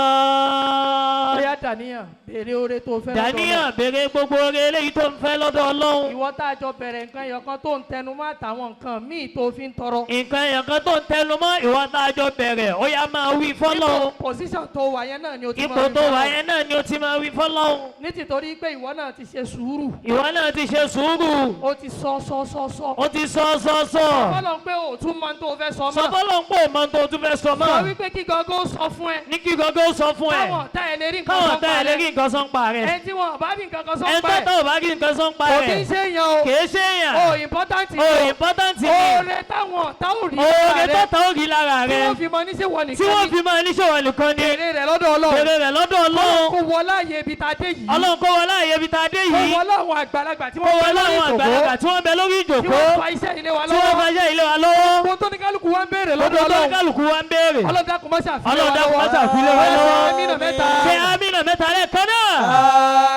سلطان. Bóyá dàníyàn béèrè oore tó fẹ́ lọ́dọ̀ Ọlọ́run. Dàníyàn béèrè gbogbo oore eléyìí tó ń fẹ́ lọ́dọ̀ Ọlọ́run. Ìwọ tá a jọ bẹ̀rẹ̀ nǹkan ẹyọ kan tó ń tẹnu mọ́ àtàwọn nǹkan míì tó fi ń tọrọ. Nǹkan ẹyọ kan tó ń tẹnu mọ́ ìwọ tá a jọ bẹ̀rẹ̀ ó yá máa wí fọ́lọ́run. Ipò pòsíṣàn tó wà yẹn náà ni o ti máa Ipò wí tó wà fọ́lọ́run. yẹn náà ni o ti máa wí fọ́lọ́run. Ní tìtorí pé ìwọ náà ti ṣe sùúrù. Ìwọ náà ti ṣe sùúrù. O ti sọ sọ sọ sọ. Ó ti sọ sọ sọ. Fọlọ́n pé o tún mọ ohun tó fẹ́ sọ Sọ mọ́. fọ́lọ́run pé o mọ ohun tó tún fẹ́ sọ Sọ mọ́. wípé kí gangan ó sọ fún ẹ. Ní kí gangan ó sọ fún ẹ. Káwọn ọ̀tá ẹ lè rí nǹkan Káwọn sọ ọ̀tá ẹ lè rí nǹkan sọ ń pa rẹ̀. Ẹni tí wọn bá rí nǹkan kan sọ Ẹni ń pa tó ẹ̀. tọ́ ò bá rí nǹkan sọ ń pa Kò kí ń rẹ̀. ṣe èèyàn o. Kìí ṣe èèyàn. O important ni O o. important ni. Oore táwọn ọ̀tá ò rí Oore lára tó rẹ̀. tọ́ ò rí lára Tí rẹ̀. wọ́n fi mọ níṣẹ́ wọ Tí nìkan wọ́n ní. fi máa níṣòwò nìkan ni. Béèrè rẹ̀ lọ́dọ̀ Ọlọ́run. Béèrè rẹ̀ lọ́dọ̀ Ọlọ́run. Kó wọlé àyè ibi tá a dé yìí. Ọlọ́run kó wọlé àyè ibi tá a dé Kó yìí. wọlé àwọn àgbàlagbà tí Kó wọ́n bẹ wọlé lórí àwọn ìjòkó. àgbàlagbà tí wọ́n bẹ lórí Tí ìjòkó. wọ́n fa iṣẹ́ ilé wa Tí wọ́n lọ́wọ́. fa iṣẹ́ ilé wa lọ́wọ́. Gbogbo tó ní kálukú wa ń béèrè lọ́dọ̀ Gbogbo tó ní Ọlọ́run. kálukú wa ń béèrè. Ọlọ́run dákun má ṣàfihàn Ọlọ́run dákun má ṣàfihàn wa lọ́wọ́. Àmínà mẹ́ta. Ṣé àmínà mẹ́ta lẹ́ẹ̀kan náà?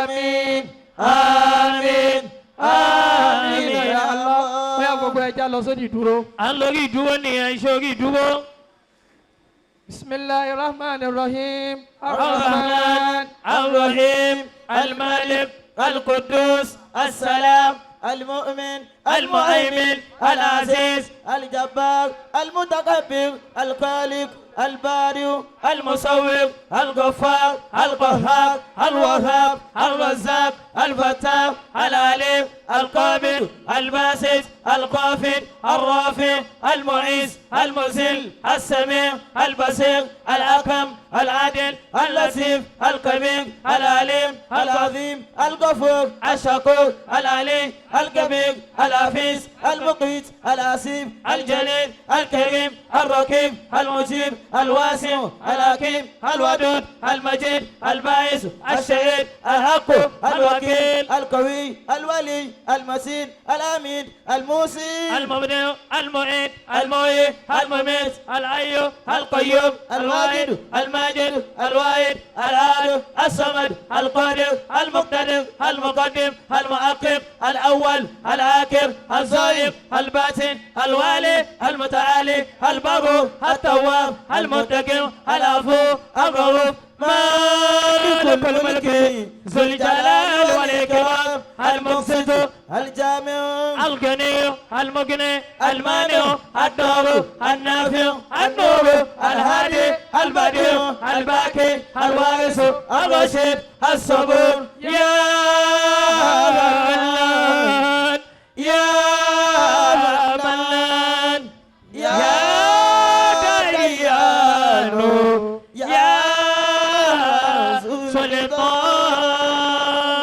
Àmín. Àmín. Àmín ya Allah. Bóyá gbogbo ẹja lọ sódì ìdúró. À ń lórí ìdúró nìyẹn, iṣẹ́ orí ìdúró. Bisimilahi rahman rahim. الرحمن الرحيم المالك القدوس السلام المؤمن المهيمن العزيز الجبار المتكبر الخالق البارئ المصور الغفار القهار الوهاب الرزاق الفتاح العليم القابل الباسط القافل الرافع المعز المذل السميع البصير الحكم العادل اللطيف الكبير العليم العظيم الغفور الشكور العلي الكبير الحفيظ المقيت العسيب الجليل الكريم الرقيب المجيب الواسع الحكيم الودود المجيد الباعث الشهيد الحق الوكيل القوي الولي المتين الأمين الموسي المبدع المعيد المحيي المميت الحي القيوم الواحد الماجد الواحد الأحد الصمد القادر المقتدر المقدم المؤخر الأول الآخر الظاهر الباطن الوالي المتعالي البر التواب المنتقم العفو الرؤوف مالك الملك ذو الجلال والإكرام المقسط الجامع الغني المغني المانع الدار النافع النور الهادي البديع الباقي الوارث الرشيد الصبور يا منان يا منان يا ديان يا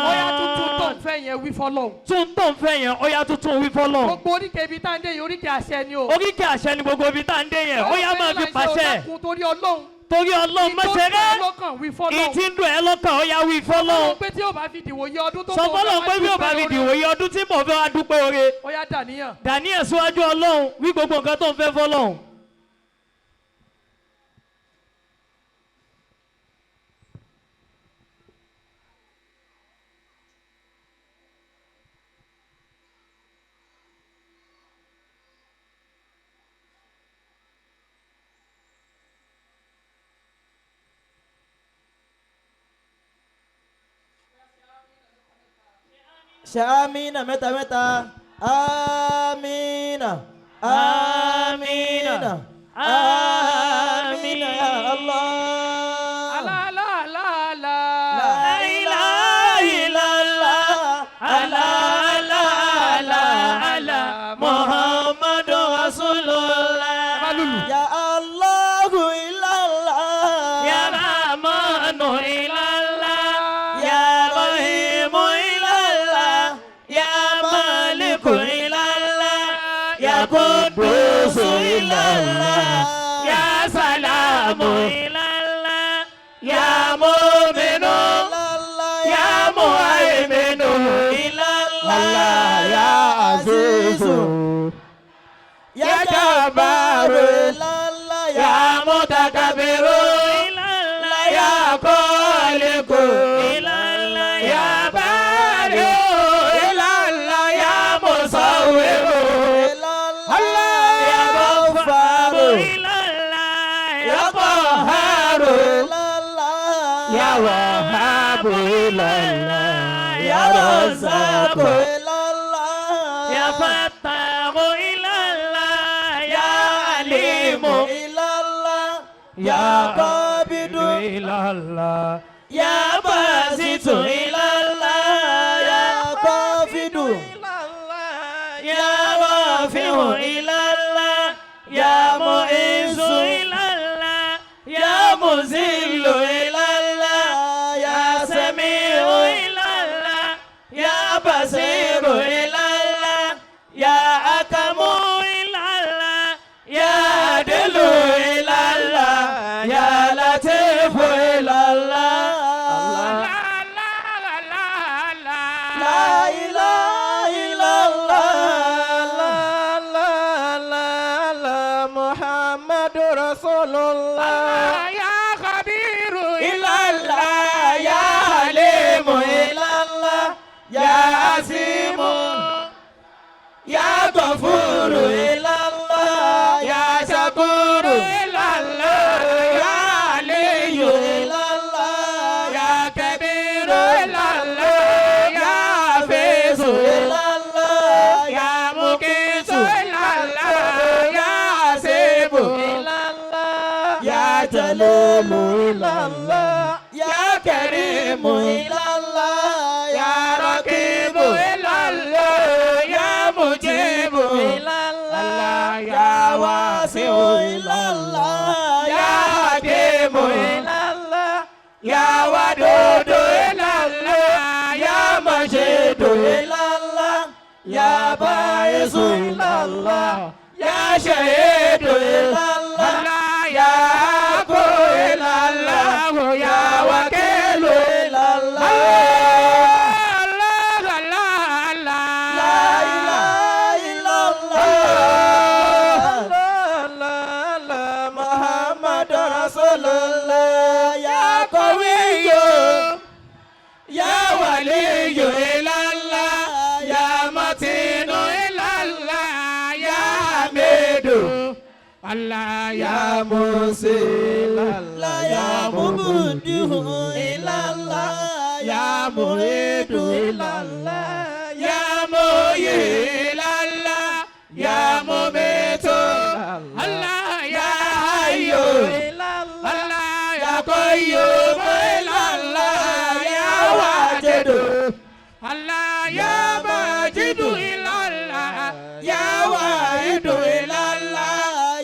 Bóyá tuntun tó سلطان ń fẹ́ yẹn wí fọlọ́hún. tún tó ń fẹ́ yẹn ó yá tuntun wí fọlọ́hún. Gbogbo oríkèé ibi tá à ń dé yìí oríkèé àṣẹ ni o. Oríkèé àṣẹ ni gbogbo ibi tá à ń dé yẹn ó yá máa fi pàṣẹ. Dákun torí Ọlọ́run. Torí Ọlọ́run má ṣe rẹ́. Lọ́kàn wí fọlọ́hún. Ìtí ń dùn ẹ́ lọ́kàn ó yá wí fọlọ́hún. Sọ pé tí yóò bá fi dìwòye ọdún tó Sọ fọlọ́hún pé bí ó bá fi dìwòye ọdún tí mò ń fẹ́ wá dúpẹ́ oore. Ó yá dàníyàn. Dàníyàn síwájú Ọlọ́run wí gbogbo nǹkan tó ń fẹ́ fọlọ́hún. Ṣe amínà mẹ́ta mẹ́ta. Amínà, amínà, amínà ya Allah. La la la la. La ilaha illallah, Allah, la la la, Muhammadu Rasulullah. Ya Allahu illallah. Ya Rahmanu ilallah. Ya Rahimu ilallah. Ya Maliku ilallah. Ya Quddus ilallah. Ya Salamu ilallah. Ya Mu'minu. Ya Muhaiminu ilallah. Ya Azizu. Ya Jabbaru ilallah. Ya Mutakabiru ilallah. Ya Khaliqu ilallah. Ya Bari'u ilallah. Ya Musawwiru Allah. Ya Ghaffaru. ilallah. Ya Qahharu ilallah. Ya Wahhabu ilallah. Ya Razzaqu ilallah. Ya Fattahu ilallah. Ya Alimu ilallah. Ya Qabidu Ilallah. Ya Basitu ilallah. Ya Qafidu Ya Rafi'u ilallah. Ya Mu'izzu ilallah. Ya Muzillu ilallah. Ya Sami'u ilallah. Ya Basiru ilallah. Ya Akamu ilallah. Ya Adilu ilallah. Ya Latifu ilallah. La la la la. La ilaha illallah. La la la la Muhammadu Rasulullah. Ya Khabiru Ilallah. Ya Halimu ilallah. Ya Azimu. Ya Ghafuru ilallah. Ya Shakuru ilallah. Ya Aliyu ilallah. Ya Kabiru ilallah. Ya Hafizu ilallah. Ya Muqitu ilallah. Ya Hasibu Ilallah. Ya Jalilu ilallah. Ya Karimu ilallah. Ya Raqibu ilallah. Ya Mujibu Ilallah. Ya Wasi'u ilallah. Ya Hakimu Ilallah. Ya Wadudu ilallah. Ya Majidu ilallah. Ya Ba'isu Ilallah. Ya Shahidu ilallah. Ya Haqqu ilallah. Ya Wakilu ilallah. Allah Allah Allah. La ilaha illallah. La la la Muhammad Rasulullah. Ya Qawiyyu. Ya Waliyu ilallah. Ya Matinu ilallah. Ya Hamidu Allah. Ya La ya Mubdihu ilallah. Ya Mu'idu ilallah. Ya Muhyi ilallah. Ya Mumitu Allah. Ya Hayyu Allah. Ya Qayyum ilallah. Ya Wajidu Allah. Ya Majidu ilallah. Ya Wahidu ilallah.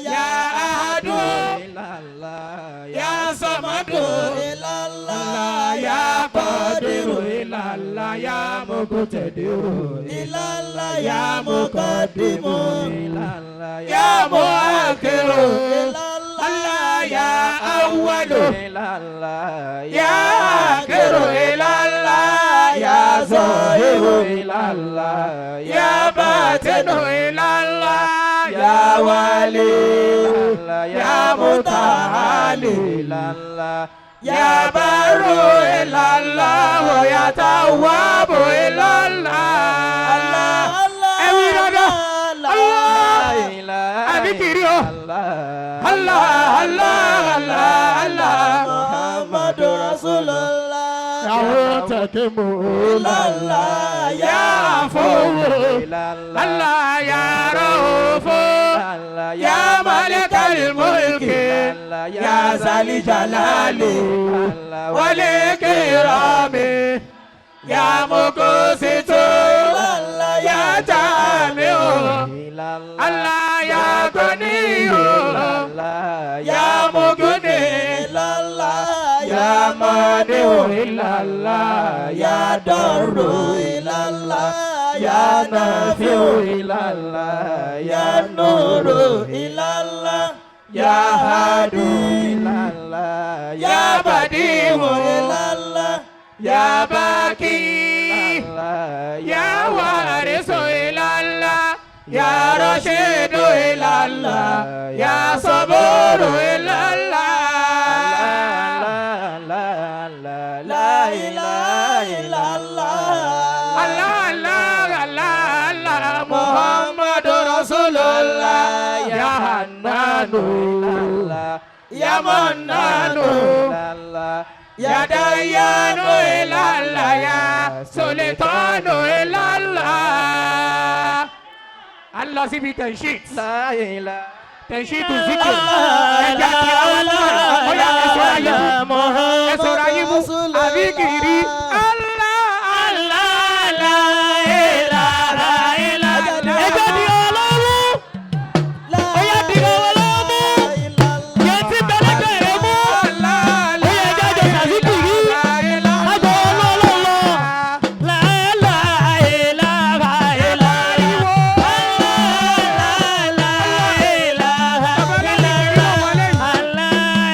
Ya Ahadu Ilallah. Ya Samadu Ilallah. Ya Qadiru ilallah. Ya Muqtadiru Ilallah. Ya Muqaddimu. Ilallah. Ya Muakhiru Ilallah. Allah. Ya Awwalu Ilallah. Ya Akhiru ilallah. Ya Zahiru Ilallah. Ya Batinu ilallah. Ya Wali. Ya Muta'ali Ilallah. Ya Barru ilallah. Ya Tawwabu ilallah. Allah. Ẹ wí dáadáa. Allah. Àbí kiri o. Allah. Allah Allah Allah Allah. Muhammadu Rasulullah. Ya منتقم الله يا عفو الله يا رؤوف يا مالك الملك يا ذا الجلال والإكرام يا مقسط يا جامع الله يا غني يا مغني يا مانع إلا الله يا ضار إلا الله يا نافع إلا الله يا نور إلا الله يا هادي يا بديع إلا الله يا باقي يا وارث إلى الله يا رشيد إلى الله يا صبور إلى الله لا إله إلا الله الله الله الله الله محمد رسول الله يا حنان يا منان يا ديان إلى الله يا سلطان إلى الله الله síbi tẹ̀síìt tẹ̀síìtù zikir ẹ̀jẹ̀ àti ọ̀yà ẹ̀sọ̀rọ̀ ayé mú ẹ̀sọ̀rọ̀ ayé mú àbí kiri Allah Allah la ilaha illallah. Ẹjọ́ di ọlọ́run. Ó yá di ọlọ́run. Yẹn ti bẹ̀rẹ̀ rẹ̀ mú. Ó yẹ ẹjọ́ jọ sàzíkìrì. Àjọ ọlọ́run lọ. La ilaha illallah. La ilaha illallah.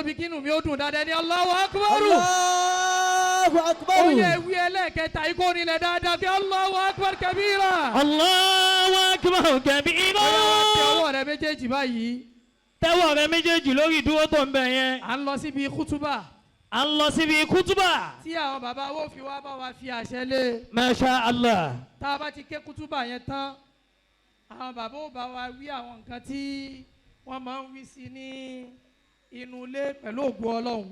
tóbi kínú mi ó dùn dáadáa ní Allahu Akbar. Allahu Akbar. Ó yẹ wí ẹlẹ́ẹ̀kẹta ikú nílẹ̀ dáadáa kí Allahu Akbar kabira. Allahu akbar kabira. Ó yá wá tẹ ọwọ́ rẹ méjèèjì báyìí. Tẹ́wọ́ rẹ méjèèjì lórí ìdúró tó ń bẹ̀ yẹn. À ń lọ síbi kútúbà. À ń lọ síbi kútúbà. Tí àwọn bàbá wo fi wá bá wa fi àṣẹ lé. Masha Allah. Tá a bá ti ké kútúbà yẹn tán, àwọn bàbá ó bá wa wí àwọn nǹkan tí wọ́n máa ń wí sí ní inú ilé pẹ̀lú ògo Ọlọ́run.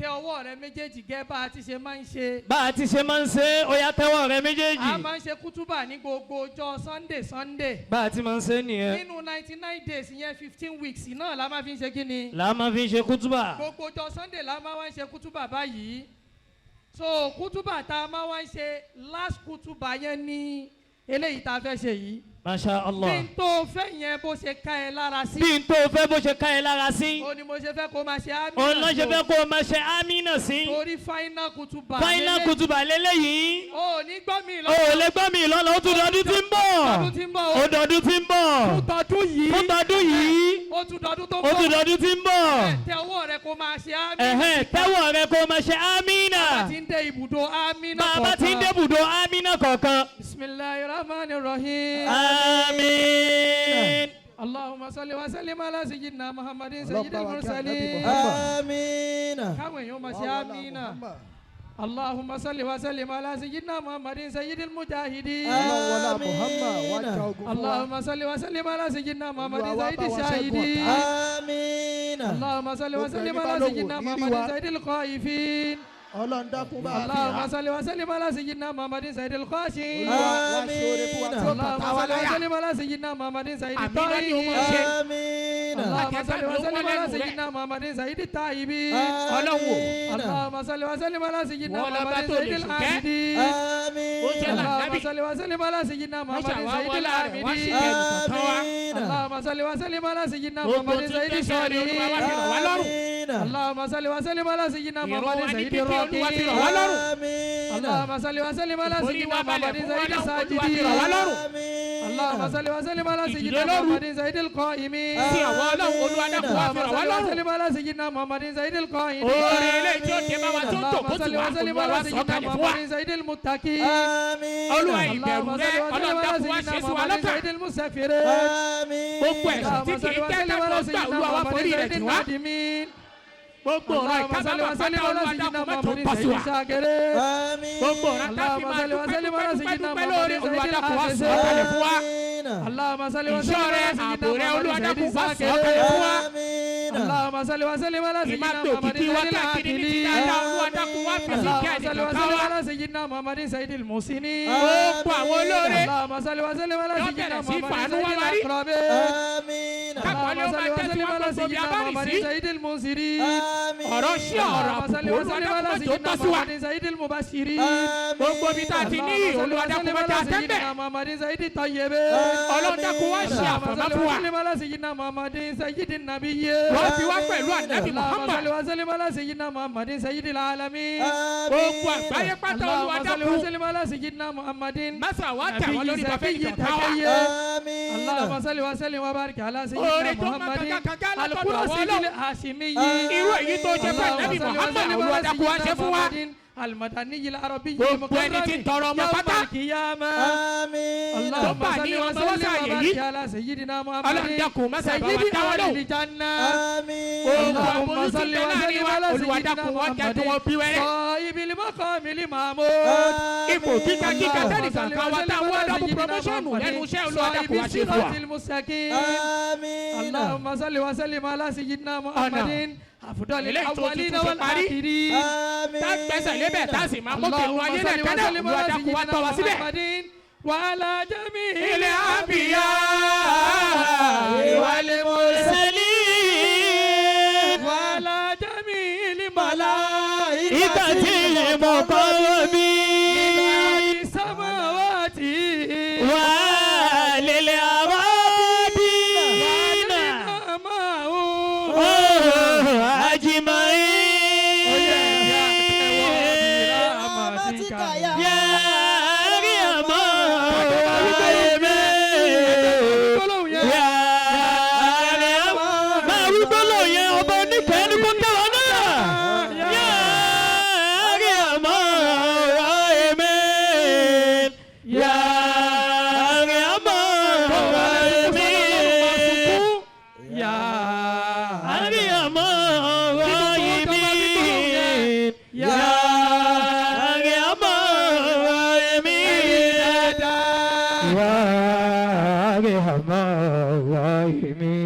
Tẹ ọwọ́ rẹ méjèèjì gẹ́ bá a ti ṣe máa ń ṣe. Bá a ti ṣe máa ń ṣe, ó yá tẹ́wọ́ rẹ méjèèjì. A máa ń ṣe kútúbà ní gbogbo ọjọ́ Sunday Sunday. Bá a ti máa ń ṣe nìyẹn. Nínú 99 days yẹn 15 weeks náà la máa fi ń ṣe kí ni. Là á máa fi ń ṣe kútúbà. Gbogbo ọjọ́ Sunday la máa wá ń ṣe kútúbà báyìí. So kútúbà tá a máa wá ń ṣe last kútúbà yẹn ní eléyìí tá a fẹ́ ṣe yìí. Masha Allah. Bí n tó fẹ́ yẹn bó ṣe ká ẹ lára sí. Bí n tó fẹ́ bó ṣe ká ẹ lára sí. Ó ní mo ṣe fẹ́ kó máa ṣe ámínà. Òun ló ṣe fẹ́ kó máa ṣe ámínà sí. Torí final kútúbà. Final kútúbà lélẹ́yìí. O ò ní gbọ́ mi O ò lè gbọ́ mi lọ́la, ó tún dọdún tí ń bọ̀. Ọdún tí ń bọ̀. Ó dọdún tí ń bọ̀. Fún tọdún yìí. Fún tọdún yìí. Ó tún dọdún tó ń bọ̀. Ó tún dọdún tí ń bọ̀. Tẹ ọwọ́ rẹ kó máa ṣe ámínà. Ẹ̀hẹ́n, tẹ́wọ́ rẹ kó máa ṣe ámínà. Bàbá ti ń dé ibùdó ámínà kọ̀ọ̀kan. Bàbá ti ń dé ibùdó ámínà kọ̀ọ̀kan. Bismillahir Rahmanir Rahim. Àmín. Allahumma salli wa sallim ala sayyidina Muhammadin sayyidil mursalin. Àmín. Káwọn èèyàn máa ṣe ámínà. Allahumma salli wa sallim ala sayyidina Muhammadin sayyidil mujahidin. Allahumma salli wa sallim ala sayyidina Muhammadin sayyidil shahidin. Àmín. Allahumma salli wa sallim ala sayyidina Muhammadin sayyidil khaifin. Ọlọ́run dákun bá a fi Allahumma hàn. salli wa sallim ala sayyidina Muhammadin sayyidil khashin. Olúwa wá ṣoore fún wa tí ó Allahumma tàtà wá salli wa láyà. sallim ala sayyidina Muhammadin sayyidit Àmín náà ni ó máa ṣe. Àmín. Allahumma salli wa sallim ala Lẹ́nu rẹ̀. sayyidina Muhammadin sayyidit taibin. Ọlọ́run o. Allahumma salli wa sallim ala sayyidina Wọ́n lọ́ba Muhammadin tó lè sayyidil ṣìkẹ́. abidin. Àmín. Ó ṣe là Allahumma nábì. salli wa sallim ala sayyidina Muhammadin Wọ́n sayyidil ṣàwá wọlá rẹ̀, wá abidin. ṣìkẹ́ ẹnìkọ̀ọ̀kan wa. Allahumma salli wa sallim ala sayyidina Gbogbo Muhammadin tí ń sayyidil tẹ́sẹ̀ rẹ̀ Olúwa wá fi rọ̀ wá salihin. lọ́rùn. Allahumma salli wa sallim ala sayyidina Ìró Muhammadin wa ní sayyidil pípé Olúwa fi rọ̀ wá raqin. lọ́rùn. Allahumma salli wa sallim ala Ìforí sayyidina wa balẹ̀ Muhammadin fún wa sayyidil náà, Olúwa fi sajidin. rọ̀ wá lọ́rùn. Allahumma salli wa sallim ala Ìdílé sayyidina lóru. Muhammadin sayyidil qa'imin. Sí àwọn Ọlọ́run Olúwa dákun wá fi Allahumma rọ̀ wá salli wa lọ́rùn. sallim ala sayyidina Muhammadin sayyidil qa'idin. Oore eléyìí tí ó dé bá wa tó ń tò Allahumma kó tù salli wá wa sallim Olúwa ala wá sọ̀ sayyidina kalẹ̀ fún wa. Muhammadin sayyidil muttaqin. Àmín. Olúwa ìbẹ̀rù Allahumma rẹ salli wa sallim Ọlọ́run ala dákun wá sayyidina ṣe sí wa Muhammadin lọ́kàn. sayyidil mustaghfirin. Àmín. Gbogbo ẹ̀sùn tí Allahumma kì í salli wa jẹ́ sallim ká ala tó gbà sayyidina Olúwa wá forí Muhammadin rẹ̀ jì sayyidil wá. nadimin. Gbogbo ọ̀rọ̀ Allahumma salli ìkábàámọ̀ wa sallim pátá ala Olúwa sayyidina dákun má tó Muhammadin tọ́ sí wa. sayyidil shakirin. Àmín. Gbogbo ọ̀rọ̀ tá a fi Allahumma máa salli wa dúpẹ́ sallim dúpẹ́ ala dúpẹ́ sayyidina dúpẹ́ lóore Muhammadin Olúwa sayyidil dákun wá sọ̀ hafizin. kalẹ̀ fún wa. Allahumma salli wa Ìṣọ́ sallim rẹ ala sayyidina ààbò rẹ Olúwa Muhammadin dákun sayyidil wá sọ̀ kalẹ̀ fún wa. zakirin. Àmín. Allahumma salli wa sallim ala Ìmá sayyidina gbé Muhammadin òkìkí wa sayyidil káàkiri ní ti akilin. dáadáa Olúwa dákun wá fi sí kí Allahumma salli wa ẹnìkan sallim wa. ala sayyidina Muhammadin sayyidil muhsinin. Gbogbo àwọn olóore Allahumma salli wa sallim ala Yóò sayyidina bẹ̀rẹ̀ sí Muhammadin fàánú wá sayyidil wa rí. aqrabin. Àmín. Kápọ̀lé Allahumma ó máa salli wa jẹ́ sallim tiwa ala gbogbo bí a sayyidina bá rìn Muhammadin sí. sayyidil munzirin. Àmín. Ọ̀rọ̀ sí ọ̀rọ̀ Allahumma àbùkù salli wa Olúwa sallim dákun ala má jò sayyidina tọ́ sí wa. Muhammadin sayyidil mubashirin. Gbogbo ibi tá a ti ní Allahumma salli Olúwa wa dákun sallim má ala jẹ́ àtẹ́ńbẹ̀. sayyidina Muhammadin sayyidit tayyibin. Ọlọ́run dákun wá ṣe Allahumma àfọ̀mọ́ salli fún wa wa. sallim ala sayyidina Muhammadin sayyidin nabiyyin. Wọ́n fi wá pẹ̀lú ànábì Allahumma Muhammad. salli wa sallim ala sayyidina Muhammadin sayyidil alamin. Gbogbo àgbáyé pátá Olúwa Allahumma salli wa dákun. sallim ala sayyidina Muhammadin Mẹ́sà wá tẹ̀ wọ́n lórí bàbá nabiyyi ìjọba wa. takiyyi. Àmín. Allahumma salli wa sallim wa barik ala Oore sayyidina tó máa Muhammadin kankan kankan látọ̀dọ̀ al-Qurasi Ọlọ́run. al-Hashimiyyi. Irú èyí tó ṣe fún Allahumma ànábì salli wa Muhammad sallim Olúwa ala dákun wá ṣe sayyidina fún wa. Muhammadin al-Madani al-Arabi Gbogbo ẹni tí ń tọrọ ọmọ pátá. al-Qiyamah. Àmín. Allahumma Tó bá ní salli wa ọmọ sallim wọ́sà wa àyè barik yìí. ala sayyidina Ọlọ́run Muhammadin dákun má sábà wá sayyidi dá wa lóhùn. ahli al-janna. Àmín. Gbogbo Allahumma aboyún tí ń salli bẹ wa láàrin sallim wa ala Olúwa sayyidina dákun wọ́n jẹ́ kí Muhammadin wọ́n bí wẹ́rẹ́. sahibil maqamil mahmud. Ipò gíga gíga Allahumma tẹ́nì salli kankan wa wa tá sallim wọ́n ala double sayyidina promotion lẹ́nu Muhammadin iṣẹ́ Olúwa dákun wá sahibi ṣe fún wa. siratil mustaqim. Àmín. Allahumma salli wa sallim ala sayyidina Muhammadin afdalil Eléyìí tó ti awwalina tún ṣe wal parí. akhirin. Àmín. Tá gbẹ́sẹ̀ lébẹ̀ tá sì máa mókè lu Allahumma ayé salli wa lẹ́ẹ̀kan náà sallim Olúwa ala dákun wá sayyidina tọ́ wa síbẹ̀. Muhammadin wa ala jami'il Ilé àbíyá wal Mursalin. wa ala jami'il malaikati Ìgbà tí mo kọ́ mi. samawati Wà lílẹ̀ àrọ́bìnà. Ajma'in. Ya Arhamar Rahimin. Ya Arhamar. Máa wí gbólóhùn yẹn, ọba oníkẹ́ يا أرحم الراحمين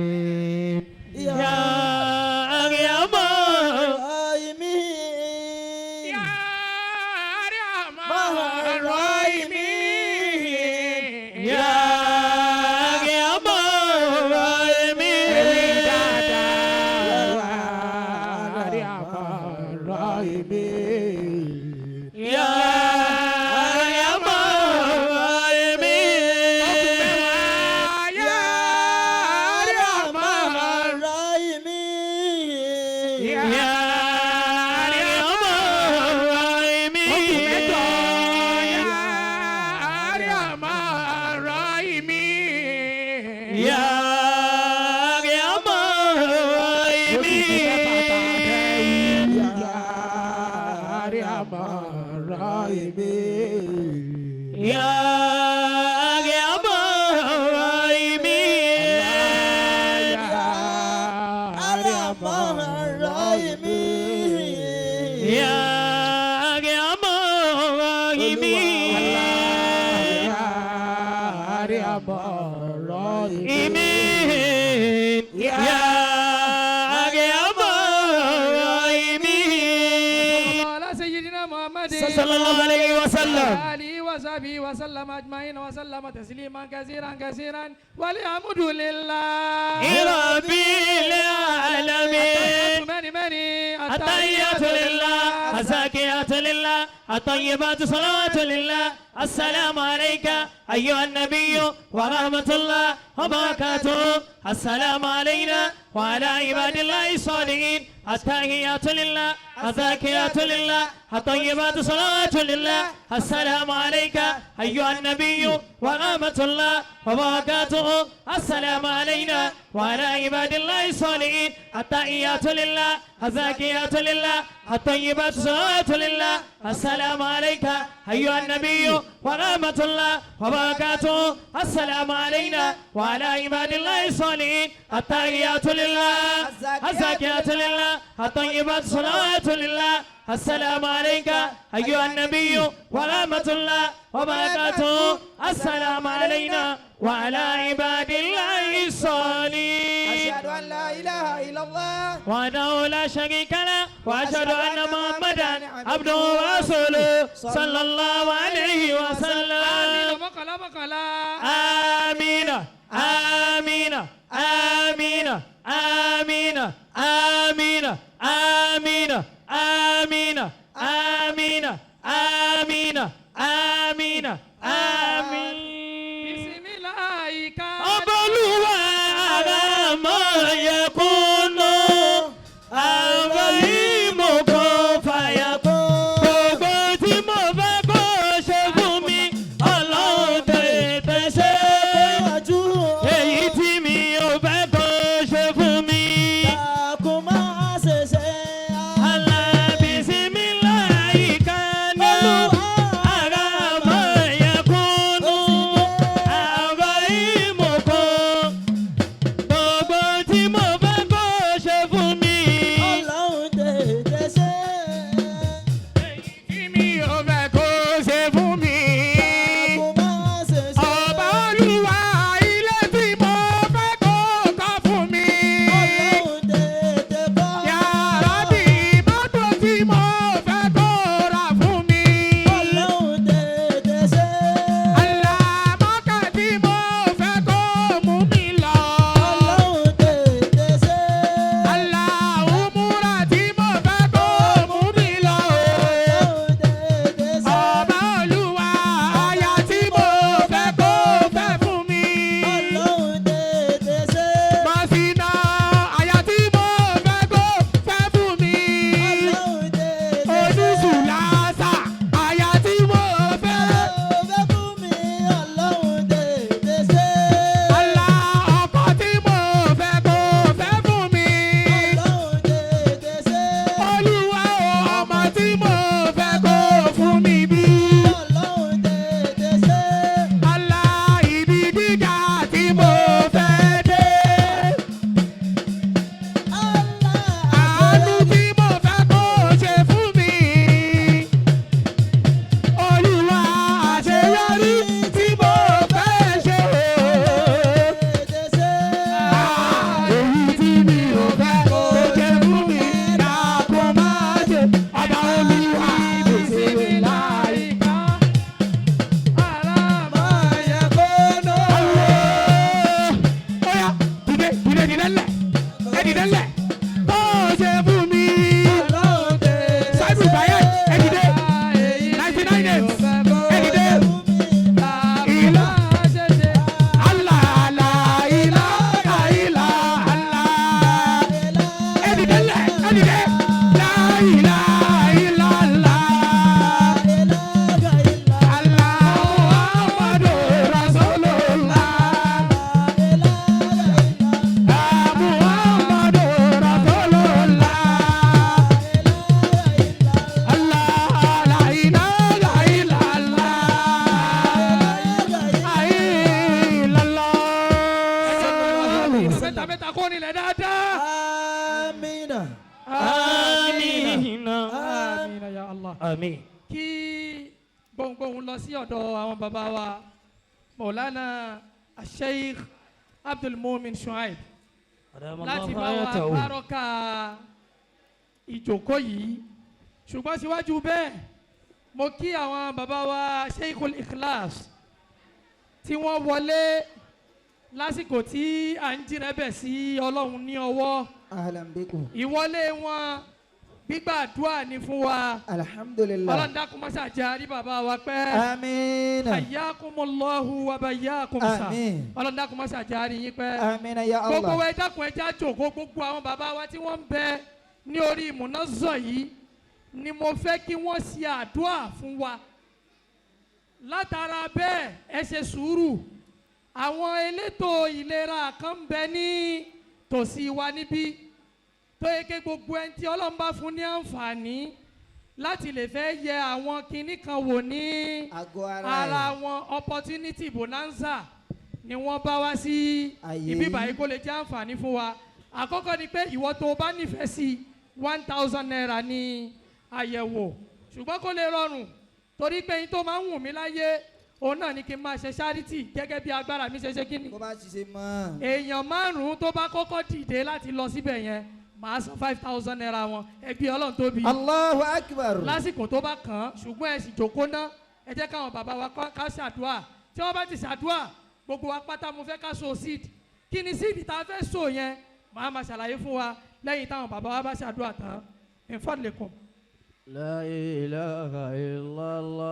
يا أرحم الراحمين يا أرحم الراحمين يا أرحم الراحمين يا أرحم الراحمين يا أرحم الراحمين يا أرحم الراحمين يا أرحم الراحمين يا أرحم الراحمين يا أرحم الراحمين أرحم الراحمين يا أرحم الراحمين يا أرحم الراحمين على سيدنا محمد صلى الله عليه وسلم آله وصحبه وسلم أجمعين وسلم تسليما كثيرا كثيرا والحمد لله رب العالمين many many التحيات لله الزاكيات لله الطيبات صلوات لله السلام عليك أيها النبي ورحمة الله وبركاته السلام علينا وعلى عباد الله الصالحين التحيات لله الزاكيات لله الطيبات صلوات لله السلام عليك أيها النبي ورحمة الله وبركاته السلام علينا وعلى عباد الله الصالحين التحيات لله الزاكيات لله الطيبات صلوات لله السلام عليك أيها النبي ورحمة الله وبركاته السلام علينا وعلى عباد الله الصالحين التحيات لله الزاكيات لله الطيبات صلوات لله السلام عليك أيها النبي ورحمة الله وبركاته السلام علينا وعلى عباد الله الصالحين أشهد أن لا إله إلا الله وحده لا شريك له وأشهد أن محمدا عبده ورسوله صلى الله عليه وسلم mọ́kànlá mọ́kànlá. آمين آمين آمين آمين آمين آمين آمين آمين آمين آمين آمين bisimilayi ká. Ọbọ̀lúwa àràmọ́ yẹkúnú àwọn ìmọ̀kọ fàyàkùn. Gbogbo tí mo fẹ́ kó ṣe fún mi, Ọlọ́run tètè ṣe. Èyí tí mi ò fẹ́ kó ṣe fún mi. Alábìsímíláì kaná, àràmọ́ yẹkúnú àwọn ìmọ̀kọ. Gbogbo tí mo fẹ́ kó ò fẹ́ kó Ẹ dìde. Ìlà ṣẹṣẹ. Allah la ilaha illa Allah. Ẹ dìde lẹ̀, ẹ dìde. La ilaha illa Allah. Allah Muhammadu Rasulullah. Muhammadu Rasulullah. Allah la ilaha illa Allah. Illallah. Mẹ́ta mẹ́ta kó nílẹ̀ dáadáa. Amina. Amina. Amina ya Allah. Àmín. Kí gbohùngbohùn lọ sí ọ̀dọ̀ àwọn bàbá wa Maulana Sheikh Abdul Mumin Shuaib láti bá wa bárọ́kà ìjókòó yìí, ṣùgbọ́n síwájú bẹ́ẹ̀, mo kí àwọn bàbá wa Sheikhul Ikhlas tí wọ́n wọlé lásìkò tí à ń jírẹ́bẹ̀ sí Ọlọ́run ní ọwọ́. Ahlan bikum. Ìwọlé wọn, gbígbàdúrà ní fún wa. Alhamdulillah. Ọlọ́run dákun mọ́sá jẹ́ àrí bàbá wa pẹ́. Amina. Hayyakumullahu wa bayyakum sa. Àmín. Ọlọ́run dákun mọ́sá jẹ́ àrí yín pẹ́. Amina ya Allah. Gbogbo wa, ẹ dákun, ẹ já jòkó. Gbogbo àwọn bàbá wa tí wọ́n ń bẹ ní orí ìmúnázọ̀ yìí ni mo fẹ́ kí wọ́n ṣe àdúrà fún wa. Látara bẹ́ẹ̀, ẹ ṣe sùúrù. Àwọn elétò ìlera kan ń bẹ ní tòsí wa níbí tó yẹ kí gbogbo ẹni tí Ọlọ́run bá fún ní àǹfààní láti lè fẹ́ yẹ àwọn kinní kan wò ní àgọ́ ara ara ẹ̀. wọn, opportunity bonanza ni wọ́n bá wá sí Àyè ibi yìí. báyìí kó lè jẹ́ àǹfààní fún wa. Àkọ́kọ́ ni pé ìwọ tó o bá nífẹ̀ẹ́ sí, ₦1,000 ní àyẹ̀wò, ṣùgbọ́n kó lè rọrùn, torí pé yín tó máa ń wù mí láyé òun náà ni kí n máa ṣe charity gẹ́gẹ́ bí agbára mi ṣe ṣe kí ni. Bó bá ṣiṣẹ́ mọ́. Èèyàn márùn-ún tó bá kọ́kọ́ dìde láti lọ síbẹ̀ yẹn, màá san ₦5,000 wọn. Ẹgbẹ́ Ọlọ́run tóbi. Allahu akbar. Lásìkò tó bá kàn án, ṣùgbọ́n ẹ sì jókòó ná, ẹ jẹ́ káwọn bàbá wa ká ṣàdúà. Tí wọ́n bá ti ṣàdúà, gbogbo wa pátá mo fẹ́ ká so seed. Kí ni seed tá a fẹ́ so yẹn? Màá ma ṣàlàyé fún wa lẹ́yìn táwọn bàbá wa bá ṣàdúà tán. In fadlikum. La ilaha illallah.